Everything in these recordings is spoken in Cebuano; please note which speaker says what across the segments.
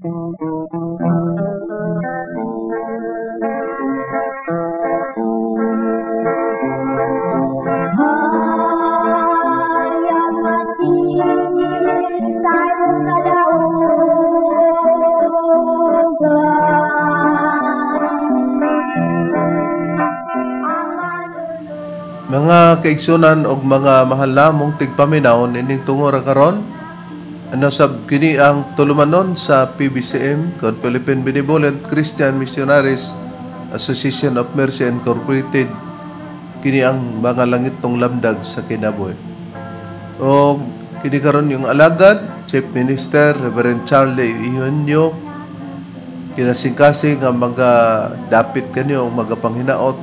Speaker 1: Mga kaigsunan og mga mahal namong tigpaminaw nining tungura karon, ano sab kini ang tulumanon sa PBCM kon Philippine Benevolent Christian Missionaries Association of Mercy Incorporated, kini ang mga langitong lamdag sa kinabuhi. O kini karon yung alagad Chief Minister Reverend Charlie Eugenio, kinasingkasing nga mga dapit kanyo og mga panghinaot.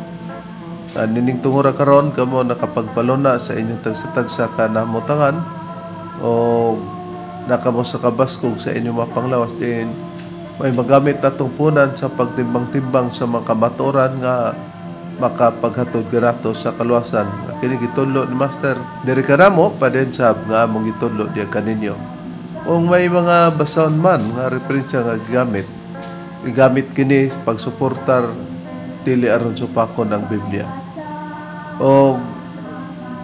Speaker 1: Nining tungura karon kamo nakapagpaluna sa inyong tagsa-tagsa ka namutangan o nakamo sa kabaskog sa inyong mapanglawas din may magamit atong punan sa pagtimbang-timbang sa mga kamatuoran nga makapaghatod kanato sa kaluwasan. Kini gitudlo ni Master diri kanamo paden sab nga among gitudlo diya kaninyo. Kung may mga basahon man nga referensya nga gigamit, igamit kini pagsuportar, dili aron supakon ang Biblia. O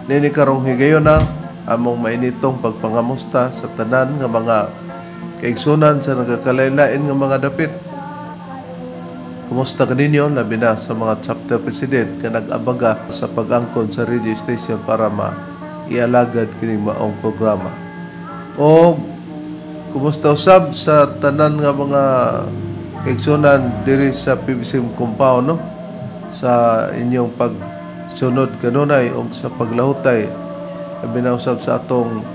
Speaker 1: nini karong higayon na among mainitong pagpangamusta sa tanan nga mga kaigsunan sa nagakalain-lain nga mga dapit. Kumusta kaninyo, labi na sa mga chapter president nga nag-abaga sa pag-angkon sa radio station para ma-ialagad kining maong programa. O kumusta usab sa tanan nga mga kaigsunan diri sa PBCM compound, no? Sa inyong pagsunod kanunay o sa paglahutay, labi na usab sa atong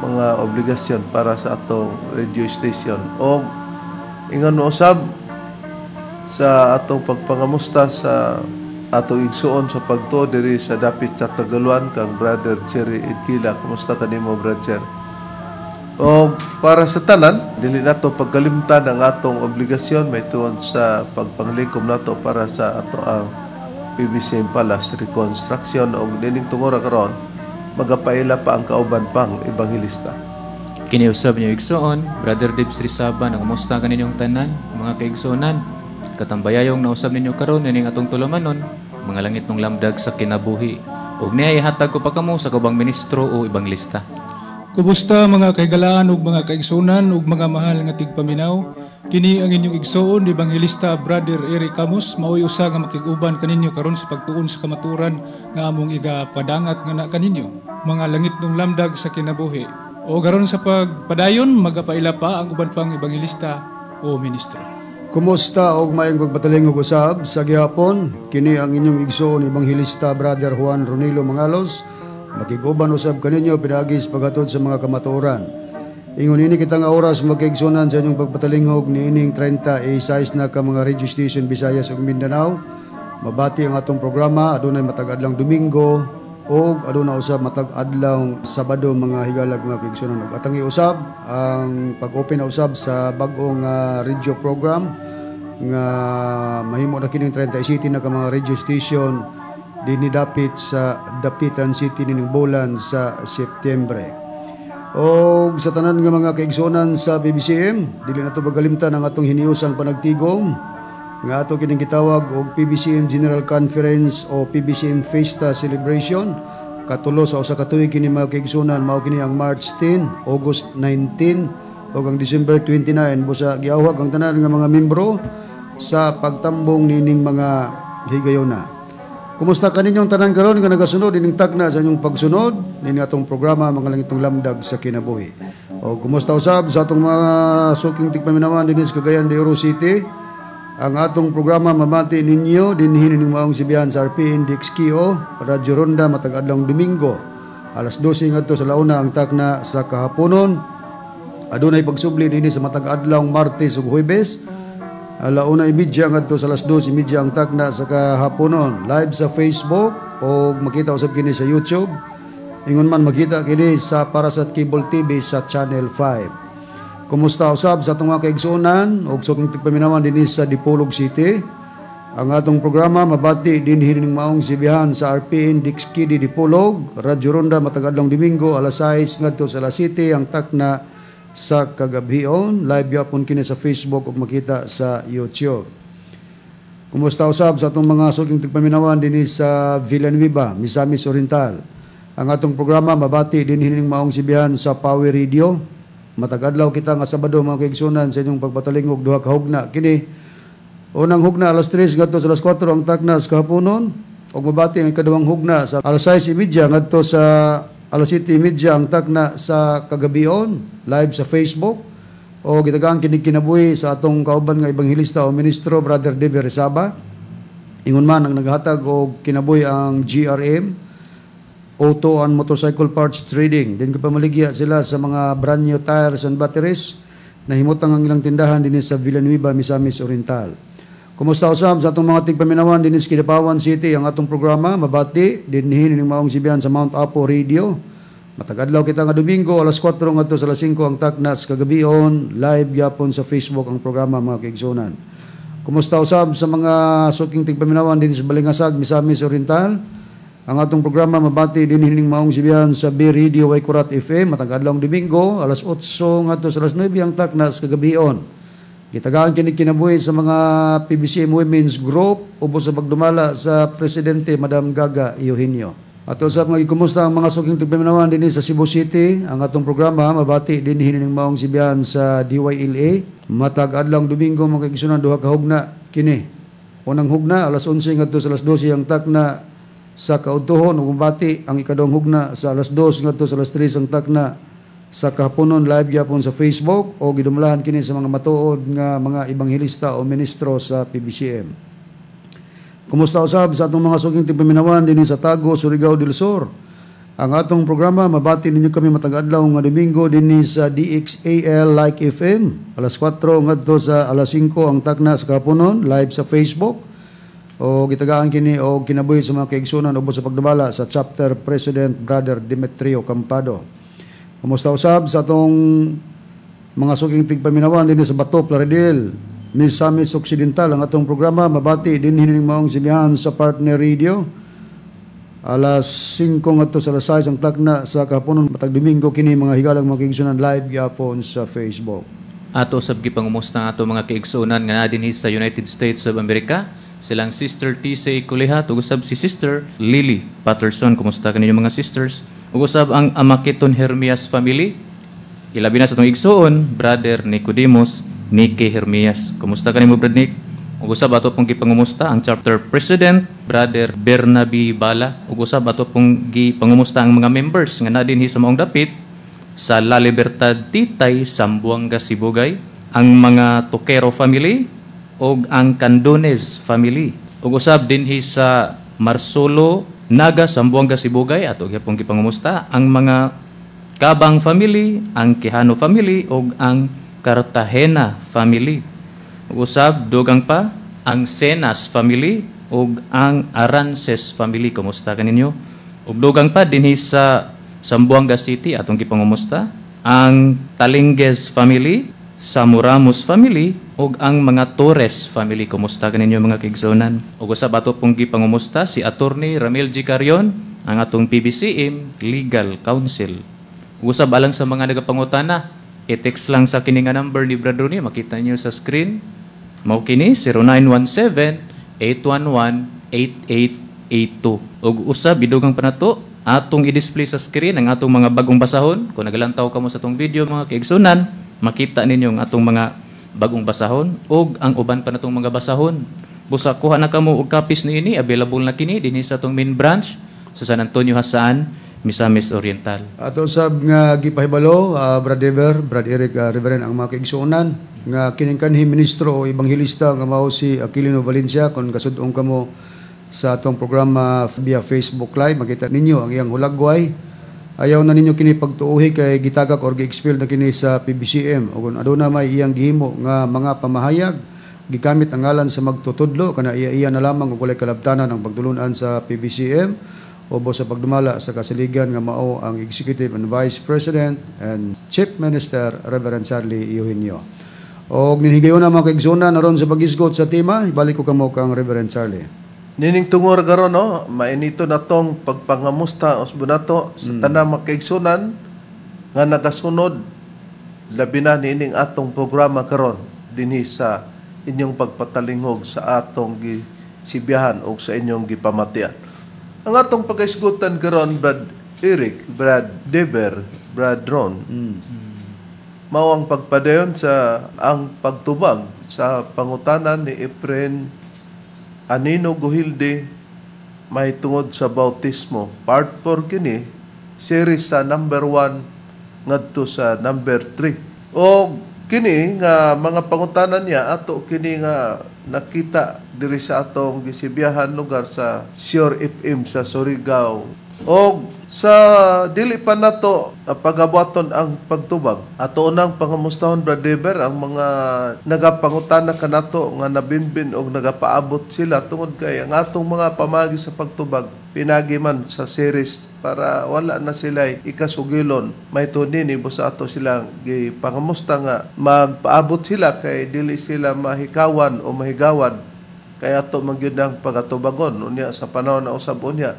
Speaker 1: mga obligasyon para sa atong radio station. O ingon usab sa atong pagpangamusta sa atong igsuon sa pagtuo diri sa dapit sa Tagaluan kang Brother Jerry Idkila. Kumusta kanimo, Brother? O para sa tanan, dili nato pagkalimtan ang atong obligasyon may tuon sa pagpanglikom nato para sa ato ang PBCM Palace reconstruction. O nining tungura karon magapaila pa ang kauban pang ebanghelista.
Speaker 2: Kini usab niyo igsoon, Brother Dibs Rizaba, nangumusta kaninyong tanan, mga kaigsuonan. Katambayayong nausab ninyo karon nining atong tulumanon, mga langit ng lamdag sa kinabuhi. Ug niya ihatag ko pa kamo sa kubang ministro o ebanghelista.
Speaker 3: Kumusta mga kaigalaan ug mga kaigsunan ug mga mahal nga tigpaminaw? Kini ang inyong igsoon, Ebanghelista Brother Eric Camus, maoy usa nga makig-uban kaninyo karon sa pagtuon sa kamaturan nga among igapadangat nga na kaninyo, mga langit ng lamdag sa kinabuhi. O garon sa pagpadayon, magapaila pa ang uban pang ebanghelista o ministro.
Speaker 4: Kumusta og maayong pagpatalingog usab sa gihapon? Kini ang inyong igsoon, Ebanghelista Brother Juan Ronilo Mangalos, makig-uban usab kaninyo pinaagi sa paghatod sa mga kamatuoran. Ingon ini kita nga oras magkaigsunan sa inyong pagpatalingog niining 36 na ka mga radio station Visayas ug Mindanao. Mabati ang atong programa adunay matag adlaw Domingo ug aduna usab matag adlaw Sabado, mga higalag mga kaigsunan. Ug atang iusab ang pag-open na usab sa bag-ong radio program nga mahimo na kining 37 na ka mga radio station dinhi dapit sa Dapitan City nining bulan sa Setyembre. Og sa tanan nga mga kaigsuonan sa PBCM, dili nato pagkalimtan ang atong hiniusang panagtigom nga ato kining gitawag og PBCM General Conference o PBCM Fiesta Celebration. Katulo sa usa ka tuig kini, mga kaigsuonan, mao kini ang March 10, August 19 ug ang December 29. Busa giawhag ang tanan nga mga membro sa pagtambong nining mga higayona. Kumusta kaninyong tanan karon nga nagasunod ining tagna sa inyong pagsunod nining atong programa mga langitong lamdag sa kinabuhi? O kumusta usab sa atong mga suking tigpaminawan dinhi sa Cagayan de Oro City? Ang atong programa mamati ninyo dinhi ning maong sibihan sa RPN DXKO Radyo Ronda matag adlaw Domingo alas 12 ngadto sa launa ang takna sa kahaponon. Adunay pagsubli dinhi sa matag adlaw Martes ug Huwebes, 1:30 ngadto sa alas 2:30 ang takna sa kahaponon. Live sa Facebook o makita usab kini sa YouTube. Ingon man makita kini sa Parasat Cable TV sa Channel 5. Kumusta usab sa atong mga kaigsuonan og suking tigpaminawan dinhi sa Dipolog City? Ang atong programa mabati dinhi ning maong sibihan sa RPN Dixkidi Dipolog, Radyo Ronda matag adlaw Domingo alas 6 ngadto sa alas 7 ang takna sa kagabion. Live gyapon kini sa Facebook ug makita sa YouTube. Kumusta usab sa atong mga suking tigpaminawan dinhi sa Villanueva, Misamis Oriental? Ang atong programa mabati dinhi ning maong sibihan sa Power Radio. Matag adlaw kita nga Sabado, mga kaigsunan, sa inyong pagpatalingog, duha ka hugna kini. Unang hugna, alas 3 ngadto sa alas 4 ang takna sa kahaponon, ug mabati ang ikaduhang hugna sa alas 6:30 ngadto sa alas 7:30 ang takna sa kagabion, live sa Facebook o gitagaan kini kinabuhi sa atong kauban nga ebanghelista o ministro, Brother Dever Resaba. Ingon man ang naghatag og kinabuhi ang GRM Auto and Motorcycle Parts Trading. Din ko pamaligya sila sa mga brand new tires and batteries. Nahimutang ang ilang tindahan dinhi sa Villanueva, Misamis Oriental. Kumusta usab sa atong mga tigpaminawan dinhi sa Kidapawan City? Ang atong programa mabati dinhi ning maong sibihan sa Mount Apo Radio. Matag adlaw kita nga Domingo, alas 4 ngadto sa alas 5 ang takna sa kagabion, live gyapon sa Facebook ang programa, mga kaigsunan. Kumusta usab sa mga suking tigpaminawan dinhi sa Balingasag, Misamis Oriental? Ang atong programa mabati dinhi ning maong sibihan sa B Radio Waikurat FM matag adlaw Domingo, alas 8 ngadto sa alas 9 ang takna sa kagabion. Gitagaan kini kinabuhi sa mga PBCM Women's Group ubos sa pagdumala sa Presidente Madam Gaga Eugenio. Ato sa mga gikumusta ang mga suking tigpaminawan dinhi sa Cebu City. Ang atong programa mabati dinhi ning maong sibihan sa DYLA. Matag adlaw Domingo, mga kaigsunan, duha ka hugna kini. Unang hugna, alas 11 ngadto sa alas 12 ang takna sa kaudtuhon, ug mabati ang ikaduhang hugna sa alas 2 ngadto sa alas 3 ang takna sa kahaponon, live gyapon sa Facebook o gidumalahan kini sa mga matuod nga mga ebanghelista o ministro sa PBCM. Kumusta usab sa atong mga suking tigpaminawan dinhi sa Tago, Surigao del Sur? Ang atong programa mabati ninyo kami matag adlaw nga Domingo dinhi sa DXAL Like FM, alas 4 ngadto sa alas 5 ang takna sa kahaponon, live sa Facebook o gitagaan kini og kinabuhi sa mga kaigsunan ubos sa pagdumala sa Chapter President Brother Demetrio Campado. Kumusta usab sa atong mga suking tigpaminawan dinhi sa Bato, Plaridel, Misamis Occidental? Ang atong programa mabati dinhi ning maong sibihan sa Partner Radio. Alas 5 ngadto sa alas 6 ang takna sa kahaponon matag Domingo kini, mga higalang mga kaigsunan, live gyapon sa Facebook.
Speaker 2: Ato sab gipangumusta ang ato mga kaigsuonan nga naa dinhi sa United States of America, silang Sister TC Kulihat ug usab si Sister Lily Patterson. Kumusta kaninyo, mga sisters? Ug usab ang Amakiton Hermias family. Ilabi na sa atong igsuon, Brother Nicodemus Nicky Hermias. Kumusta kanimo, Brad Nick? Ug usab ato pong gipangumusta ang Chapter President, Brother Bernaby Bala. Ug usab ato pong gipangumusta ang mga members nga naa dinhi sa maong dapit sa La Libertad, Titay, Zamboanga, Sibugay, ang mga Toquero family ug ang Candones family. Ug usab dinhi sa Marsolo, Naga, Zamboanga, Sibugay, ato gyapon gipangumusta ang mga Kabang family, ang Quijano family ug ang Cartagena family. Ug usab dugang pa ang Senas family ug ang Arances family. Kumusta kaninyo? Ug dugang pa dinhi sa Zamboanga City, atong gipangumusta ang Talinguez family, Samuramos family ug ang mga Torres family. Kumusta kaninyo, mga kaigsuonan? Ug usab ato pong gipangumusta si Attorney Ramil G. Carion, ang atong PBCM Legal Counsel. Ug usab alang sa mga nagapangutana, i-text lang sa kini nga number ni Brad Ronnie, makita niyo sa screen. Mao kini 0917-811-8882. Ug usab idugang pa nato atong i-display sa screen ang atong mga bagong basahon. Kung nagalantaw kamo sa atong video, mga kaigsunan, makita ninyo ang atong mga bagong basahon ug ang uban pa natong mga basahon. Busa kuha na kamo og copies niini, available na kini dinhi sa atong main branch sa San Antonio, Jasaan, Misamis Oriental.
Speaker 4: Ato sab nga gipahibalo, Brad Ever, Brad Eric, Reverend, ang mga kaigsuonan nga kining kanhi ministro o ebanghelista nga mao si Aquilino Valencia, kung kasud-ong kamo sa atong programa via Facebook Live, makita ninyo ang iyang hulagway. Ayaw na ninyo kini pagtuuhi kay gitagak or gi-expel na kini sa PBCM. O kung aduna may iyang gihimo nga mga pamahayag, gigamit ang ngalan sa magtutudlo, kana iya-iya na lamang ug walay kalabtanan ang pagtulunan sa PBCM ubos sa pagdumala sa kasaligan nga mao ang Executive and Vice President and Chief Minister Reverend Charlie Eugenio. Og ninhigayon na, mga kaigsuonan, aron sa pagisgot sa tema, ibalik ko kamo kang Reverend Charlie.
Speaker 1: Nining tungor karon, no, mainito na tong pagpangamusta usbo nato sa tanang mga kaigsunan nga nagasunod Labi na niining atong programa karon dinhi sa inyong pagpatalinghog sa atong gisibiyahan o sa inyong gipamatian. Ang atong pagkaisgutan karon, Brad Eric, Brad Deber, Brad Ron, mao ang pagpadayon sa ang pagtubag sa pangutana ni Efren Anino Guhilde mahitungod sa bautismo. Part 4 kini, series sa number 1 ngadto sa number 3. O kini nga mga pangutana niya ato kini nga nakita diri sa atong gisibiyahan lugar sa Sure FM sa Surigao. O sa dili pa nato pagabuhaton ang pagtubag, ato nang pangamustahon, Brad Deber, ang mga nagapangutana kanato nga nabimbin og nagapaabot sila tungod kay ang atong mga pamagi sa pagtubag pinagi man sa series para wala na sila ikasugilon. May nini busa ato sila gipangamusta nga magpaabot sila kay dili sila mahikawan o mahigawan kay ato man gyud ang pagatubagon unya sa panahon na usab unya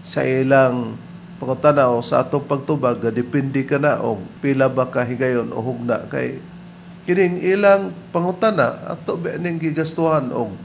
Speaker 1: sa ilang pangutana o sa atong pagtubag, depende ka na og pila ba ka higayon o hugna kay kining ilang pangutana ato ba ning gigastuhan og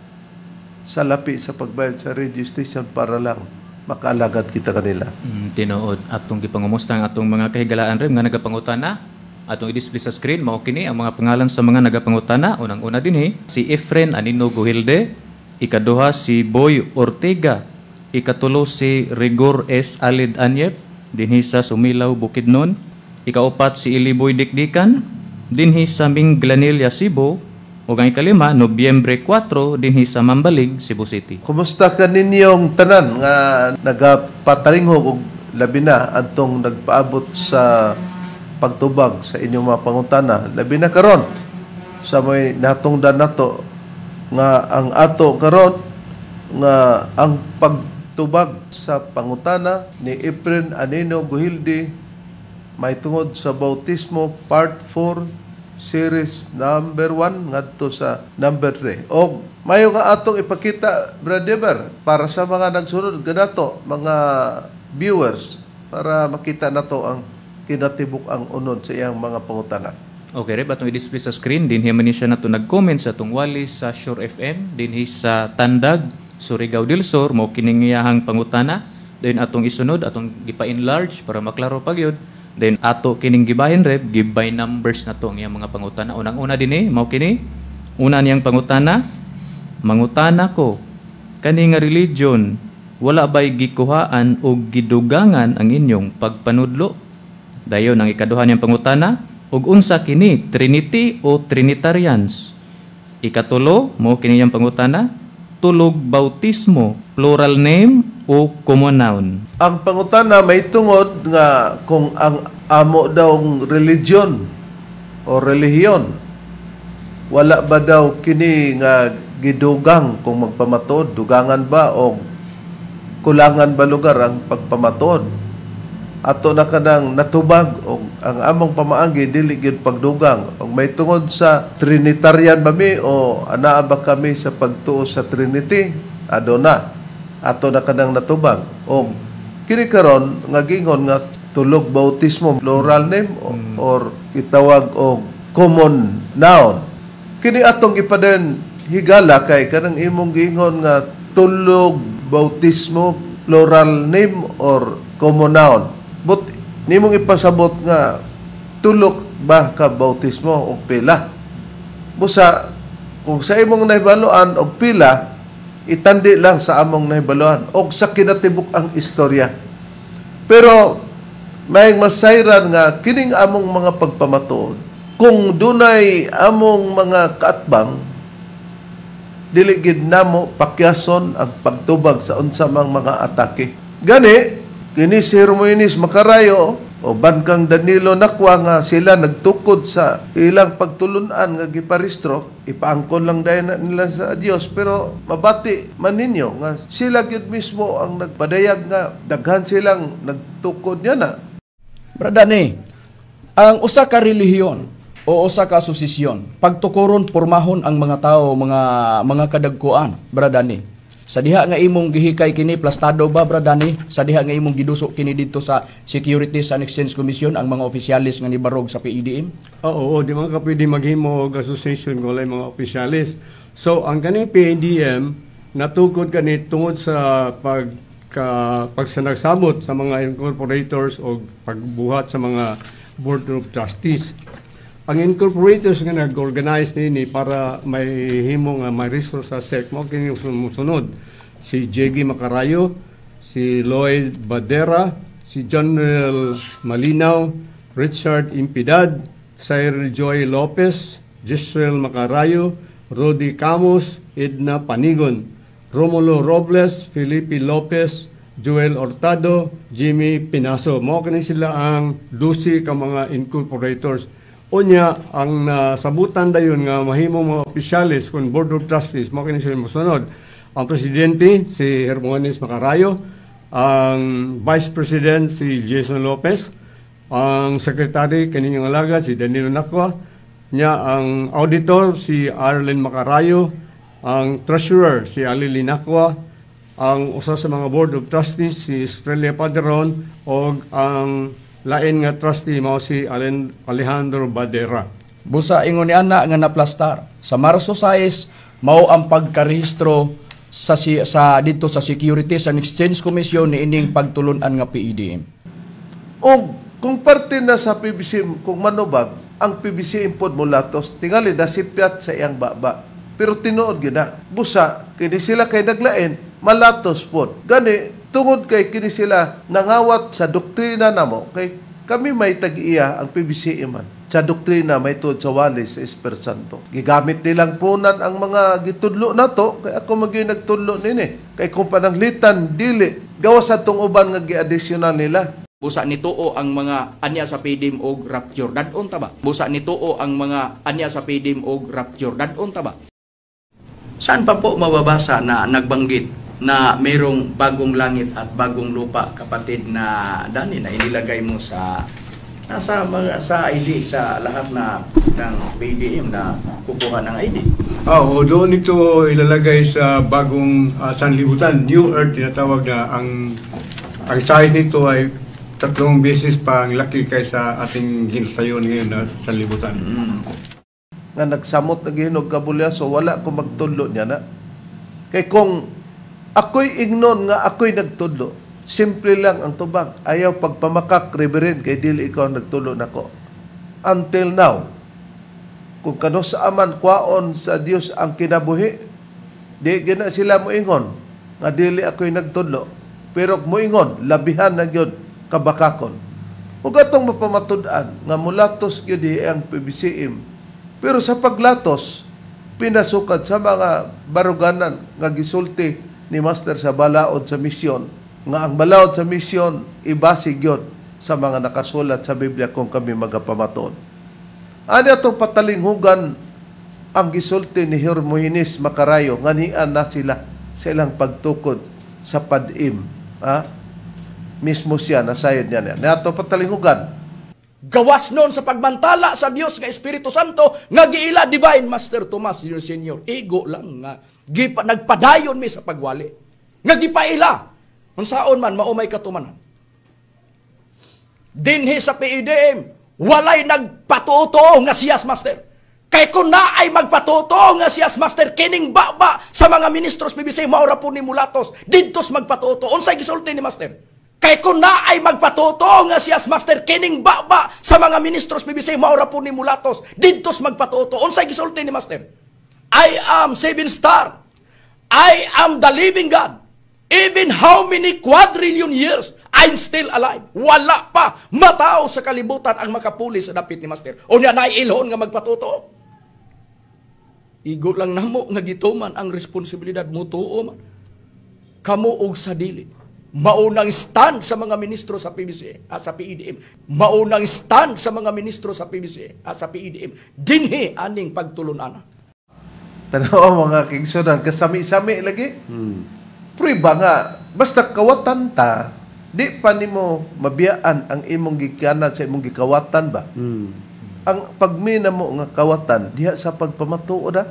Speaker 1: sa lapi sa pagbayad sa radio station para lang makaalagad kita kanila.
Speaker 2: Tinuod atong gipangumusta ang atong mga kahigalaan rin nga nagapangutana. Atong i-display sa screen mao kini ang mga pangalan sa mga nagapangutana. Unang-una dinhi si Efren Anino Guhilde, ikaduha si Boy Ortega, ikatulo si Rigor S. Alid Anyep dinhi sa Sumilaw, Bukidnon, ikaupat si Iliboy Dikdikan dinhi sa Minglanilla, Cebu, ug ang ikalima Nobyembre 4 dinhi sa Mambaling, Cebu City.
Speaker 1: Kumusta ka ninyong tanan nga nagapatalinghog og labi na adtong nagpaabot sa pagtubag sa inyong mga pangutana, labi na karon sa may natungdan nato nga ang ato karon nga ang pagtubag sa pangutana ni Efren Anino Guhilde may tungod sa bautismo part 4 series number 1 ngadto sa number 3. Og mayo nga atong ipakita, Brad Deber, para sa mga nagsunod ganato, mga viewers, para makita nato ang kinatibuk ang unod sa iyang mga pangutana.
Speaker 2: Okay, Reb, atong i-display sa screen dinhi man ni siya nato nag-comment sa atong wali sa Sure FM dinhi sa Tandag, Surigao del Sur, mao kining iyahang pangutana. Then atong isunod, atong gipa-enlarge para maklaro pa gyud. Then ato kining gibahin, Reb, give by numbers na to ang iyang mga pangutana. Unang-una dinhi, mao kini. Una niyang pangutana, mangutana ko, kani nga religion, wala ba'y gikuhaan o gidugangan ang inyong pagpanudlo? Dayon ang ikaduha niyang pangutana, ug unsa kini, Trinity o Trinitarians? Ikatulo, mao kini iyang pangutana, tulog bautismo, plural name o common noun?
Speaker 1: Ang pangutana may tungod nga kung ang amo daw religion o relihiyon, wala ba daw kini nga gidugang kung magpamatuod, dugangan ba o kulangan ba lugar ang pagpamatuod? Ato na kanang natubag og ang among pamaagi dili gyud pagdugang. Og may tungod sa Trinitarian ba mi o anaa ba kami sa pagtuo sa Trinity? Aduna. Ato na kanang natubag. Og kini karon nga gingon nga tulog bautismo, plural name or kitawag og common noun. Kini atong gipaden higala kay kanang imong giingon nga tulog bautismo, plural name or common noun. But nimong ipasabot nga tulok ba ka bautismo og pila? Busa kung sa imong nahibaluan og pila, itandi lang sa among nahibaluan og sa kinatibuk ang istorya. Pero may masayran nga kining among mga pagpamatuod, kung dunay among mga kaatbang, dili gid namo pakyason ang pagtubag sa unsa mang mga atake. Gani kini si Hermoines Macarayo o Bankang Danilo Nakwa nga sila nagtukod sa ilang pagtulunan nga giparistro, ipaangkon lang dayon na nila sa Dios, pero mabati man ninyo nga sila gyud mismo ang nagpadayag nga daghan silang nagtukod niya na.
Speaker 5: Brada ni, ang usa ka relihiyon o usa ka asosasyon, pagtukuron pormahon ang mga tao, mga kadagkuan, brada ni. Sa diha nga imong gihikay kini, plastado ba, Brad Danny? Sa diha nga imong giduso kini dito sa Securities and Exchange Commission ang mga opisyalis nga nibarog sa PEDM?
Speaker 6: Oo, di man ka pwede maghimo og association kung walay mga opisyalis. So, ang kaning PADM, natukod kani tungod sa pagsanagsamot sa mga incorporators o pagbuhat sa mga board of trustees. Ang incorporators nga nag-organize nini para may himo nga may resource sa SEC mao kini sumusunod: si J.G. Macarayo, si Lloyd Badera, si General Malinaw, Richard Impidad, Sir Joy Lopez, Giselle Macarayo, Rudy Camus, Edna Panigon, Romulo Robles, Felipe Lopez, Joel Hurtado, Jimmy Pinaso. Mao kini sila ang 12 ka mga incorporators. Unya, ang nasabutan dayon nga mahimo mga opisyalis kung board of trustees, mao kini sila mosunod. Ang presidente si Hermogenes Macarayo, ang vice president si Jason Lopez, ang secretary kaninyang alagad si Danilo Nacua, nya ang auditor si Arlen Macarayo, ang treasurer si Ali Linacua, ang usa sa mga board of trustees si Estrella Padron og ang lain nga trustee mao si Alejandro Badera.
Speaker 5: Busa ingon ni ana nga naplastar. Sa Marso 6 mao ang pagkarehistro sa dito sa Securities and Exchange Commission niining pagtulunan nga PEDM.
Speaker 1: O kung parte na sa PBCM, kung manubag, ang PBCM pod mulatos, tingali nasipyat sa iyang baba. Pero tinuod gina, busa, kini sila kay naglain, malatos pod. Gani, tungod kay kini sila nangawat sa doktrina namo, kay kami may tag-iya ang PBCM man. Sa doktrina may tuod sa wali sa Espiritu Santo. Gigamit nilang punan ang mga gitudlo nato, kay ako magyud nagtudlo nini. Kay kung pananglitan dili, gawas sa tong uban nga gi-additional nila.
Speaker 5: Busa nituo ang mga anya sa PDM og rapture dadon ta ba? Busa nituo ang mga anya sa PDM og rapture dadon ta ba? Saan pa po mababasa na nagbanggit na mayroong bagong langit at bagong lupa, kapatid na Dani, na inilagay mo sa nasa mga sa ID, sa lahat na ng PDM na kukuha ng ID?
Speaker 6: Oo, doon ito ilalagay sa bagong sanlibutan, New Earth tinatawag na ang size nito ay 3 beses pa ang laki kaysa ating ginatayon ngayon na sanlibutan.
Speaker 1: Nga nagsamot na gihinog kabulya, so wala ko magtudlo niya na. Kay kung ako'y ignon nga ako'y nagtudlo, simple lang ang tubag. Ayaw pagpamakak, Reverend, kay dili ikaw ang nagtudlo nako. Until now, kung kano sa aman kwaon sa Dios ang kinabuhi, di gina sila moingon nga dili ako'y nagtudlo. Pero moingon, labihan na gyud kabakakon. Ug atong mapamatud-an nga mulatos gyud ang PBCM. Pero sa paglatos, pinasukad sa mga baruganan nga gisulti ni Master sa balaod sa misyon, nga ang balaod sa misyon ibasi gyud sa mga nakasulat sa Biblia kung kami magapamatuod. Ani atong patalinghugan ang gisulti ni Hermogenes Macarayo nga nian na sila sa ilang pagtukod sa padim. Ha? Mismo siya nasayod niya niya. Niato patalinghugan.
Speaker 5: Gawas nun sa pagbantala sa Dios nga Espiritu Santo nga giila Divine Master Tomas Jr. Senior. Igo lang nga nagpadayon mi sa pagwali. Nga gipaila. Unsaon man maumay katumanan. Dinhi sa PEDM walay nagpatuo nga siyas master. Kay kung naay magpatuo nga siyas master kining baba sa mga ministros PBC maura po ni mulatos didtos magpatuo. Unsay gisulti ni master? Kay kung naay magpatuo nga siyas master kining baba sa mga ministros PBC maura po ni mulatos didtos magpatuo. Unsay gisulti ni master? I am seven star. I am the living God. Even how many quadrillion years, I'm still alive. Wala pa matao sa kalibutan ang makapuli sa dapit ni Master. O niya nailhon nga magpatuto. Igo lang namo nga gituman ang responsibilidad mo tuo man. Kamo og sa dili. Maunang stand sa mga ministro sa PBC, sa PEDM. Maunang stand sa mga ministro sa PBC, sa PEDM. Dinhi aning pagtulunan.
Speaker 1: Tanawa mga kigsunan, kasami-sami lagi. Pero iba nga, basta kawatan ta, di pa nimo mabiyaan ang imong gikanan sa imong gikawatan ba? Ang pagmina mo nga kawatan, diha sa pagpamatuod ha?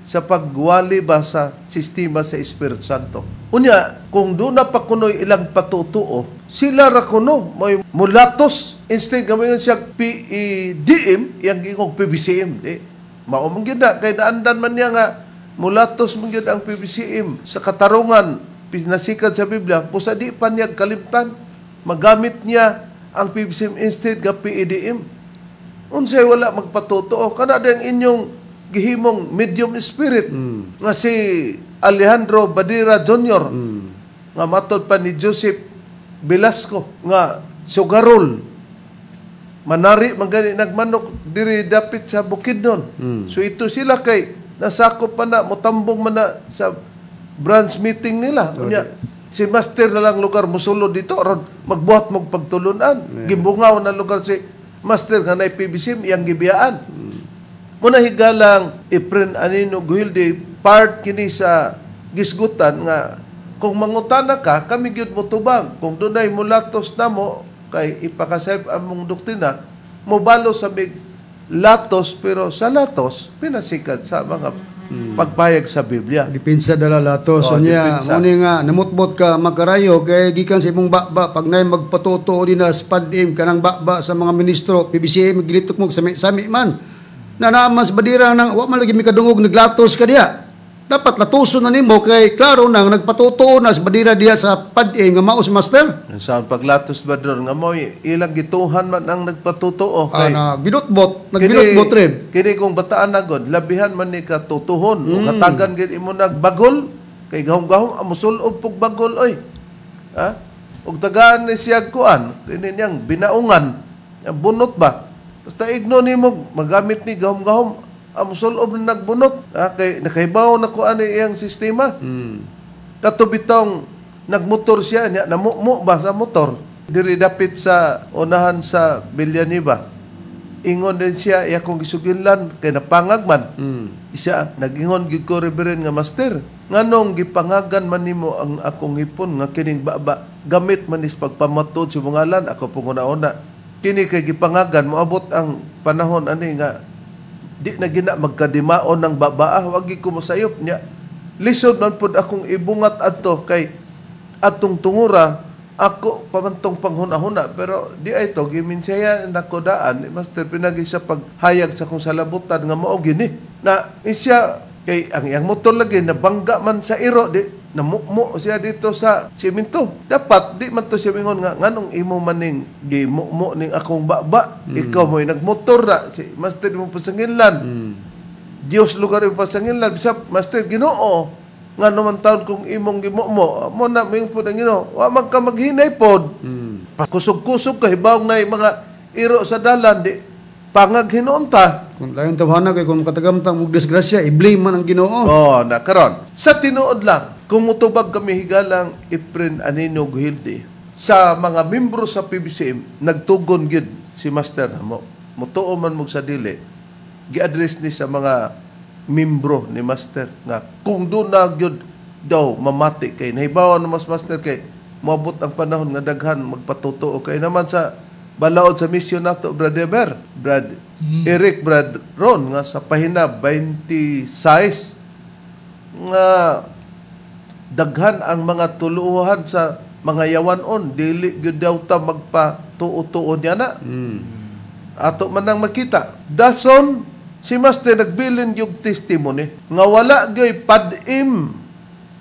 Speaker 1: sa pagwali ba sa sistema sa Espiritu Santo. Unya, kung doon na pa kuno'y ilang patutuo, sila ra kuno may mulatos instead gamiton siya PEDM, iyang gingong PBCM. Di, mao man gyud na kay naandan man niya nga mulatos man gyud ang PBCM sa katarungan pinasikat sa Biblia, busa di pa niya kalimtan magamit niya ang PBCM instead nga PEDM. Unsay wala magpatutuo kana ang inyong gihimong medium spirit nga si Alejandro Badira Jr. Nga matod pa ni Joseph Velasco nga sugarol manari man gani nagmanok diri dapit sa Bukidnon. So ito sila kay nasakop pa na, motambong man na sa branch meeting nila. Unya si master na lang lugar musulod dito aron magbuhat mog pagtulunan. Gibungaw na lugar si master nga nay PBCM iyang gibiyaan. Muna higalang Efren Anino Guhilde, part kini sa gisgutan nga kung mangutana ka, kami gyud motubag. Kung dunay mulatos namo kay ipakasayop among doktrina, mobalo sa mig latos, pero sa latos pinasikat sa mga pagpayag sa Biblia.
Speaker 4: Dipinsa dala latos.
Speaker 1: Oh,
Speaker 4: So niya,
Speaker 1: dipinsa.
Speaker 4: mo ni nga namutbot ka makarayo kay gikan sa imong baba pag nay magpatuto din na SPAD-M kanang baba sa mga ministro PBCM gilitok mo sami sami man. Na naaman sa badira nang wa man lagi mikadungog naglatos ka diya. Dapat latuson na nimo kay klaro nang nagpatutuo na sa badira diya sa PAD-M nga mao si master.
Speaker 1: Sa paglatos ba doon nga mo ilang gituhan man ang nagpatutuo
Speaker 4: Ah,
Speaker 1: kay
Speaker 4: na binutbot, nagbinutbot rib.
Speaker 1: Kini kung bataan na god, labihan man ni katutuhon o katagan gid imo nagbagol kay gahom-gahom musul-ob pug bagol oy. Ha? Ug tagaan ni siya kuan, kini niyang binaungan, yang bunot ba? Basta igno nimo magamit ni gahom-gahom musul-ob na nagbunot. Ha? Kay nakahibaw na ko ani iyang sistema. Kato bitong nagmotor siya niya namumo ba sa motor diri dapit sa unahan sa Villanueva. Ingon din siya iya kong gisuginlan kay napangag man. Siya nagingon gyud ko, Reverend nga master, nganong gipangagan man nimo ang akong hipon nga kining baba gamit man is pagpamatod sa ngalan ako pong una-una. Kini kay gipangagan moabot ang panahon ani nga di na gina magkadimaon ng babaa, wag gyud ko mosayop niya. Lisod man pud akong ibungat adto kay atong tungura ako pamantong panghuna-huna, pero di ay to giminsaya nako daan ni master pinagi sa paghayag sa kong salabutan nga mao gini na isya kay ang iyang motor lagi nabangga man sa iro, di namukmo siya dito sa simento. Dapat di man to siya mingon nga nganong imo maning gimukmo ning akong baba, ikaw mo'y nagmotor na si master mo pasanginlan. Dios lugar yung pasanginlan bisap master Ginoo nga naman taon kung imong gimukmo mo na moingon pod ang Ginoo, wa man ka maghinay pod. Kusog-kusog ka hibawong na mga iro sa dalan di pangag hinuon ta.
Speaker 4: Kung layon tawhana kay kung katagamtang mong disgrasya, i-blame man ang Ginoo.
Speaker 1: Oh, na karon. Sa tinuod lang, kung mutubag kami higalang Efren Anino Guhilde sa mga membro sa PBCM, nagtugon gyud si Master mo. Mutuo man mo sa dili, gi-address ni sa mga membro ni Master nga kung doon na gyud daw mamati kay nahibawan na mas Master kay moabot ang panahon nga daghan magpatutuo kay naman sa balaod sa mission nato, Brad Eber, Brad Eric, Brad Ron, nga sa pahina 26 nga daghan ang mga tuluhan sa mga yawanon dili gyud daw ta magpatuo-tuo niya na. Ato man nang makita. Dason si Master nagbilin yung testimony nga wala gyoy pad-im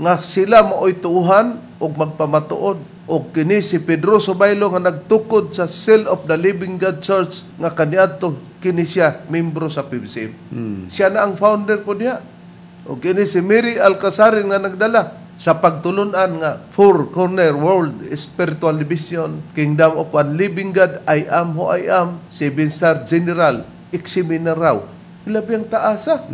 Speaker 1: nga sila maoy tuuhan og magpamatuod. Og kini si Pedro Subaylo nga nagtukod sa Cell of the Living God Church nga kaniadto kini siya membro sa PBCM. Siya na ang founder po niya. Og kini si Mary Alcazarin nga nagdala sa pagtulunan nga Four Corner World Spiritual Division, Kingdom of One Living God, I Am Who I Am, Seven Star General, examiner raw. Ilabi ang taasa.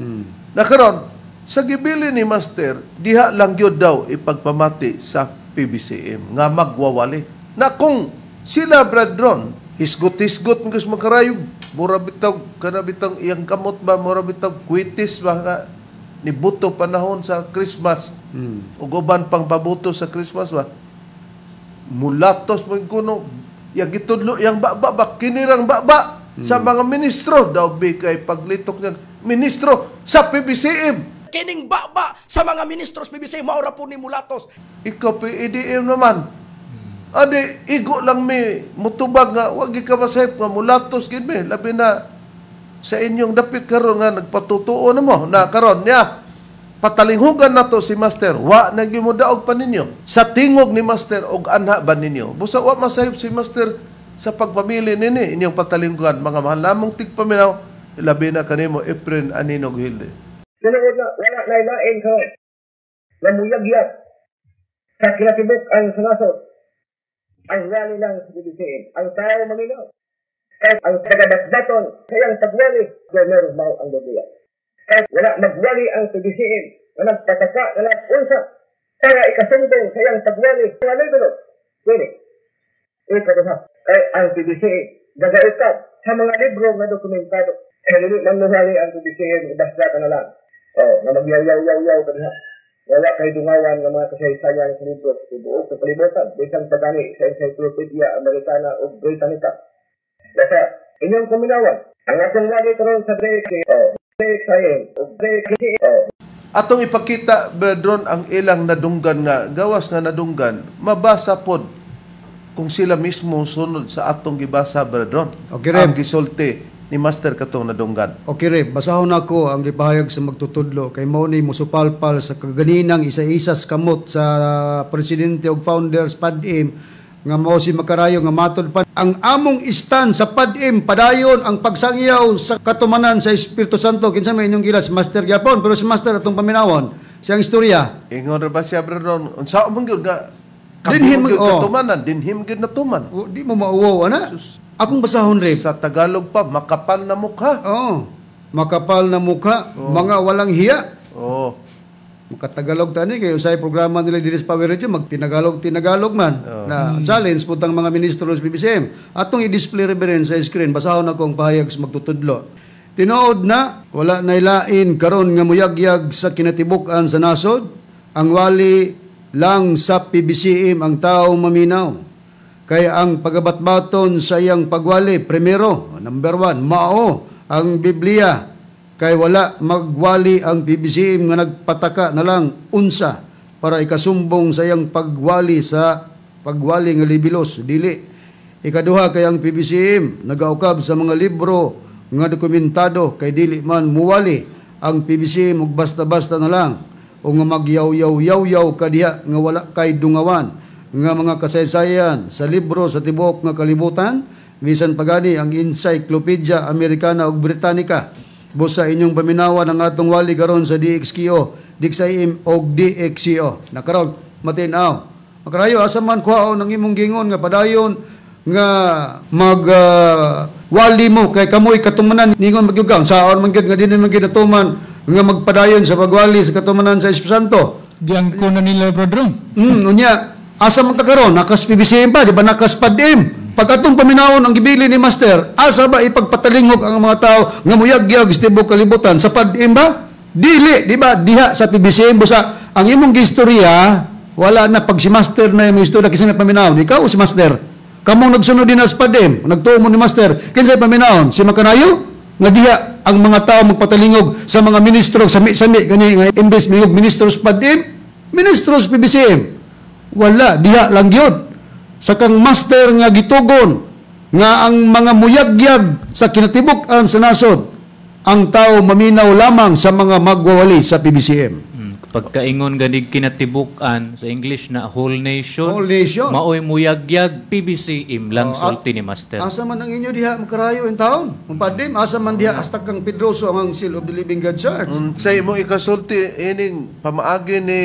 Speaker 1: Nakaron, sa gibili ni Master, diha lang yun daw ipagpamati sa PBCM nga magwawali. Na kung sila, Brad Ron, hisgot-hisgot ng gusto magkarayog, mura bitaw, kana bitaw iyang kamot ba, mura bitaw kwitis ba nga nibuto panahon sa Christmas. Ug uban pang pabuto sa Christmas ba. Mulatos man kuno yang gitudlo yang baba ba kinirang baba sa mga ministro daw bi kay paglitok niya ministro sa PBCM.
Speaker 5: Kining baba sa mga ministros PBC maura po ni mulatos.
Speaker 1: Ikaw PEDM naman. Adi, igo lang mi, mutubag nga, wag ka masayop nga, mulatos gid mi, labi na sa inyong dapit karon nga nagpatutuo na mo, na karon niya, patalinghugan na to si Master, wa na gyud mo daog pa ninyo. Sa tingog ni Master, og anha ba ninyo? Busa wa masayop si Master sa pagpamili nini, inyong patalinghugan, mga mahal namong tigpaminaw, labi na kanimo, Efren Aninog Hilde.
Speaker 7: Tinuod na wala na lain karon na muyagyag sa kinatibuk-an sa nasod. Ang wali lang sa PBCM, ang tao maminaw. Kahit ang tagabatbaton sa iyang pagwali, gobyerno mao ang Biblia. Kahit wala magwali ang PBCM na nagpataka na lang unsa para ikasumbong sa iyang pagwali sa libro. Pwede. Ikaduha, kay ang PBCM gagaikap sa mga libro nga dokumentado. Kaya dili man muhali ang PBCM, basta ka na lang. Oh, na magyaw-yaw-yaw-yaw ka diha. Wala kay dungawan nga mga kasaysayan sa libro sa tibuok sa kalibutan, bisan pa gani sa Encyclopedia Americana ug Britannica. Basta inyong paminawan, ang atong wali karon sa DXO, DXIM ug DXO.
Speaker 1: Atong ipakita, Brethren, ang ilang nadunggan nga, gawas nga nadunggan, mabasa pod kung sila mismo sunod sa atong gibasa, Brethren.
Speaker 4: Okay, Reb.
Speaker 1: Ang gisulti ni Master katong nadunggan.
Speaker 4: Okay, Reb, basahon nako ang gipahayag sa magtutudlo kay mao ni musupalpal sa kaganinang isa-isa sa kamot sa presidente og founders PADM nga mao si Makarayo nga matod pa ang among istan sa PADM padayon ang pagsangyaw sa katumanan sa Espiritu Santo. Kinsa may inyong gilas Master gyapon, pero si Master atong paminawon siyang istorya.
Speaker 1: Ingon ra ba siya, Brethren? Unsa man gyud nga
Speaker 4: Dinhim
Speaker 1: dinhim gyud
Speaker 4: oh.
Speaker 1: katumanan, dinhim gyud natuman.
Speaker 4: O, di mo mauwaw ana. Akong basahon, Reb.
Speaker 1: Sa Tagalog pa, makapal na mukha.
Speaker 4: Oo. Makapal na mukha, mga walang hiya.
Speaker 1: Oh.
Speaker 4: Makatagalog tani kay usay programa nila diri sa Power Radio magtinagalog tinagalog man na challenge putang mga ministro sa PBCM. Atong i-display, Reverend, sa screen. Basahon ako ang pahayag sa magtutudlo. Tinuod na wala nailain karon nga muyagyag sa kinatibuk-an sa nasod. Ang wali lang sa PBCM ang tao maminaw. Kaya ang pagabatbaton sa iyang pagwali, primero, number 1, mao ang Biblia. Kay wala magwali ang PBCM nga nagpataka na lang unsa para ikasumbong sa iyang pagwali sa pagwali nga libilos, dili. Ikaduha, kay ang PBCM nagaukab sa mga libro nga dokumentado, kay dili man muwali ang PBCM ug basta-basta na lang o nga magyaw-yaw-yaw-yaw kadiha nga wala kay dungawan nga mga kasaysayan sa libro sa tibuok nga kalibutan, bisan pagani ang Encyclopedia Americana ug Britannica. Busa inyong paminawan ang atong wali karon sa DXKO, DXIM og DXCO. Nakaron matinaw. Makarayo asa man kuhaon ang imong gingon nga padayon nga mag wali mo kay kamoy katumanan ningon magyugaw saon man gyud nga dinhi man gyud natuman nga magpadayon sa pagwali sa katumanan sa Espiritu Santo.
Speaker 3: Giangko na nila, Brethren.
Speaker 4: Unya asa man ka karon nakas PBCM pa di ba, nakas PADM. Pag atong paminawon ang gibili ni Master, asa ba ipagpatalingog ang mga tao nga muyagyag sa tibuok kalibutan sa PADM ba? Dili, di ba? Diha sa PBCM busa ang imong gistorya wala na pag si Master na imong istorya kinsa may paminawon, ikaw o si Master? Kamong nagsunod din sa PADM, nagtuo mo ni Master, kinsa may paminawon? Si Makanayo? Nga diha ang mga tao magpatalingog sa mga ministro sami-sami gani nga imbes mingog ministro sa PADM, ministro sa PBCM. Wala, diha lang gyud. Sa kang Master nga gitugon nga ang mga muyagyag sa kinatibuk-an sa nasod, ang tao maminaw lamang sa mga magwawali sa PBCM.
Speaker 2: Pagkaingon ganig kinatibuk-an sa English na whole nation,
Speaker 4: Whole nation.
Speaker 2: Maoy muyagyag PBCM lang
Speaker 4: Oh,
Speaker 2: sulti ni Master.
Speaker 4: Asa man ang inyo diha makarayo in taon? Mapadim, asa man diha hasta kang Pedroso ang Seal of the Living God Church.
Speaker 1: Sa imong ikasulti ining pamaagi ni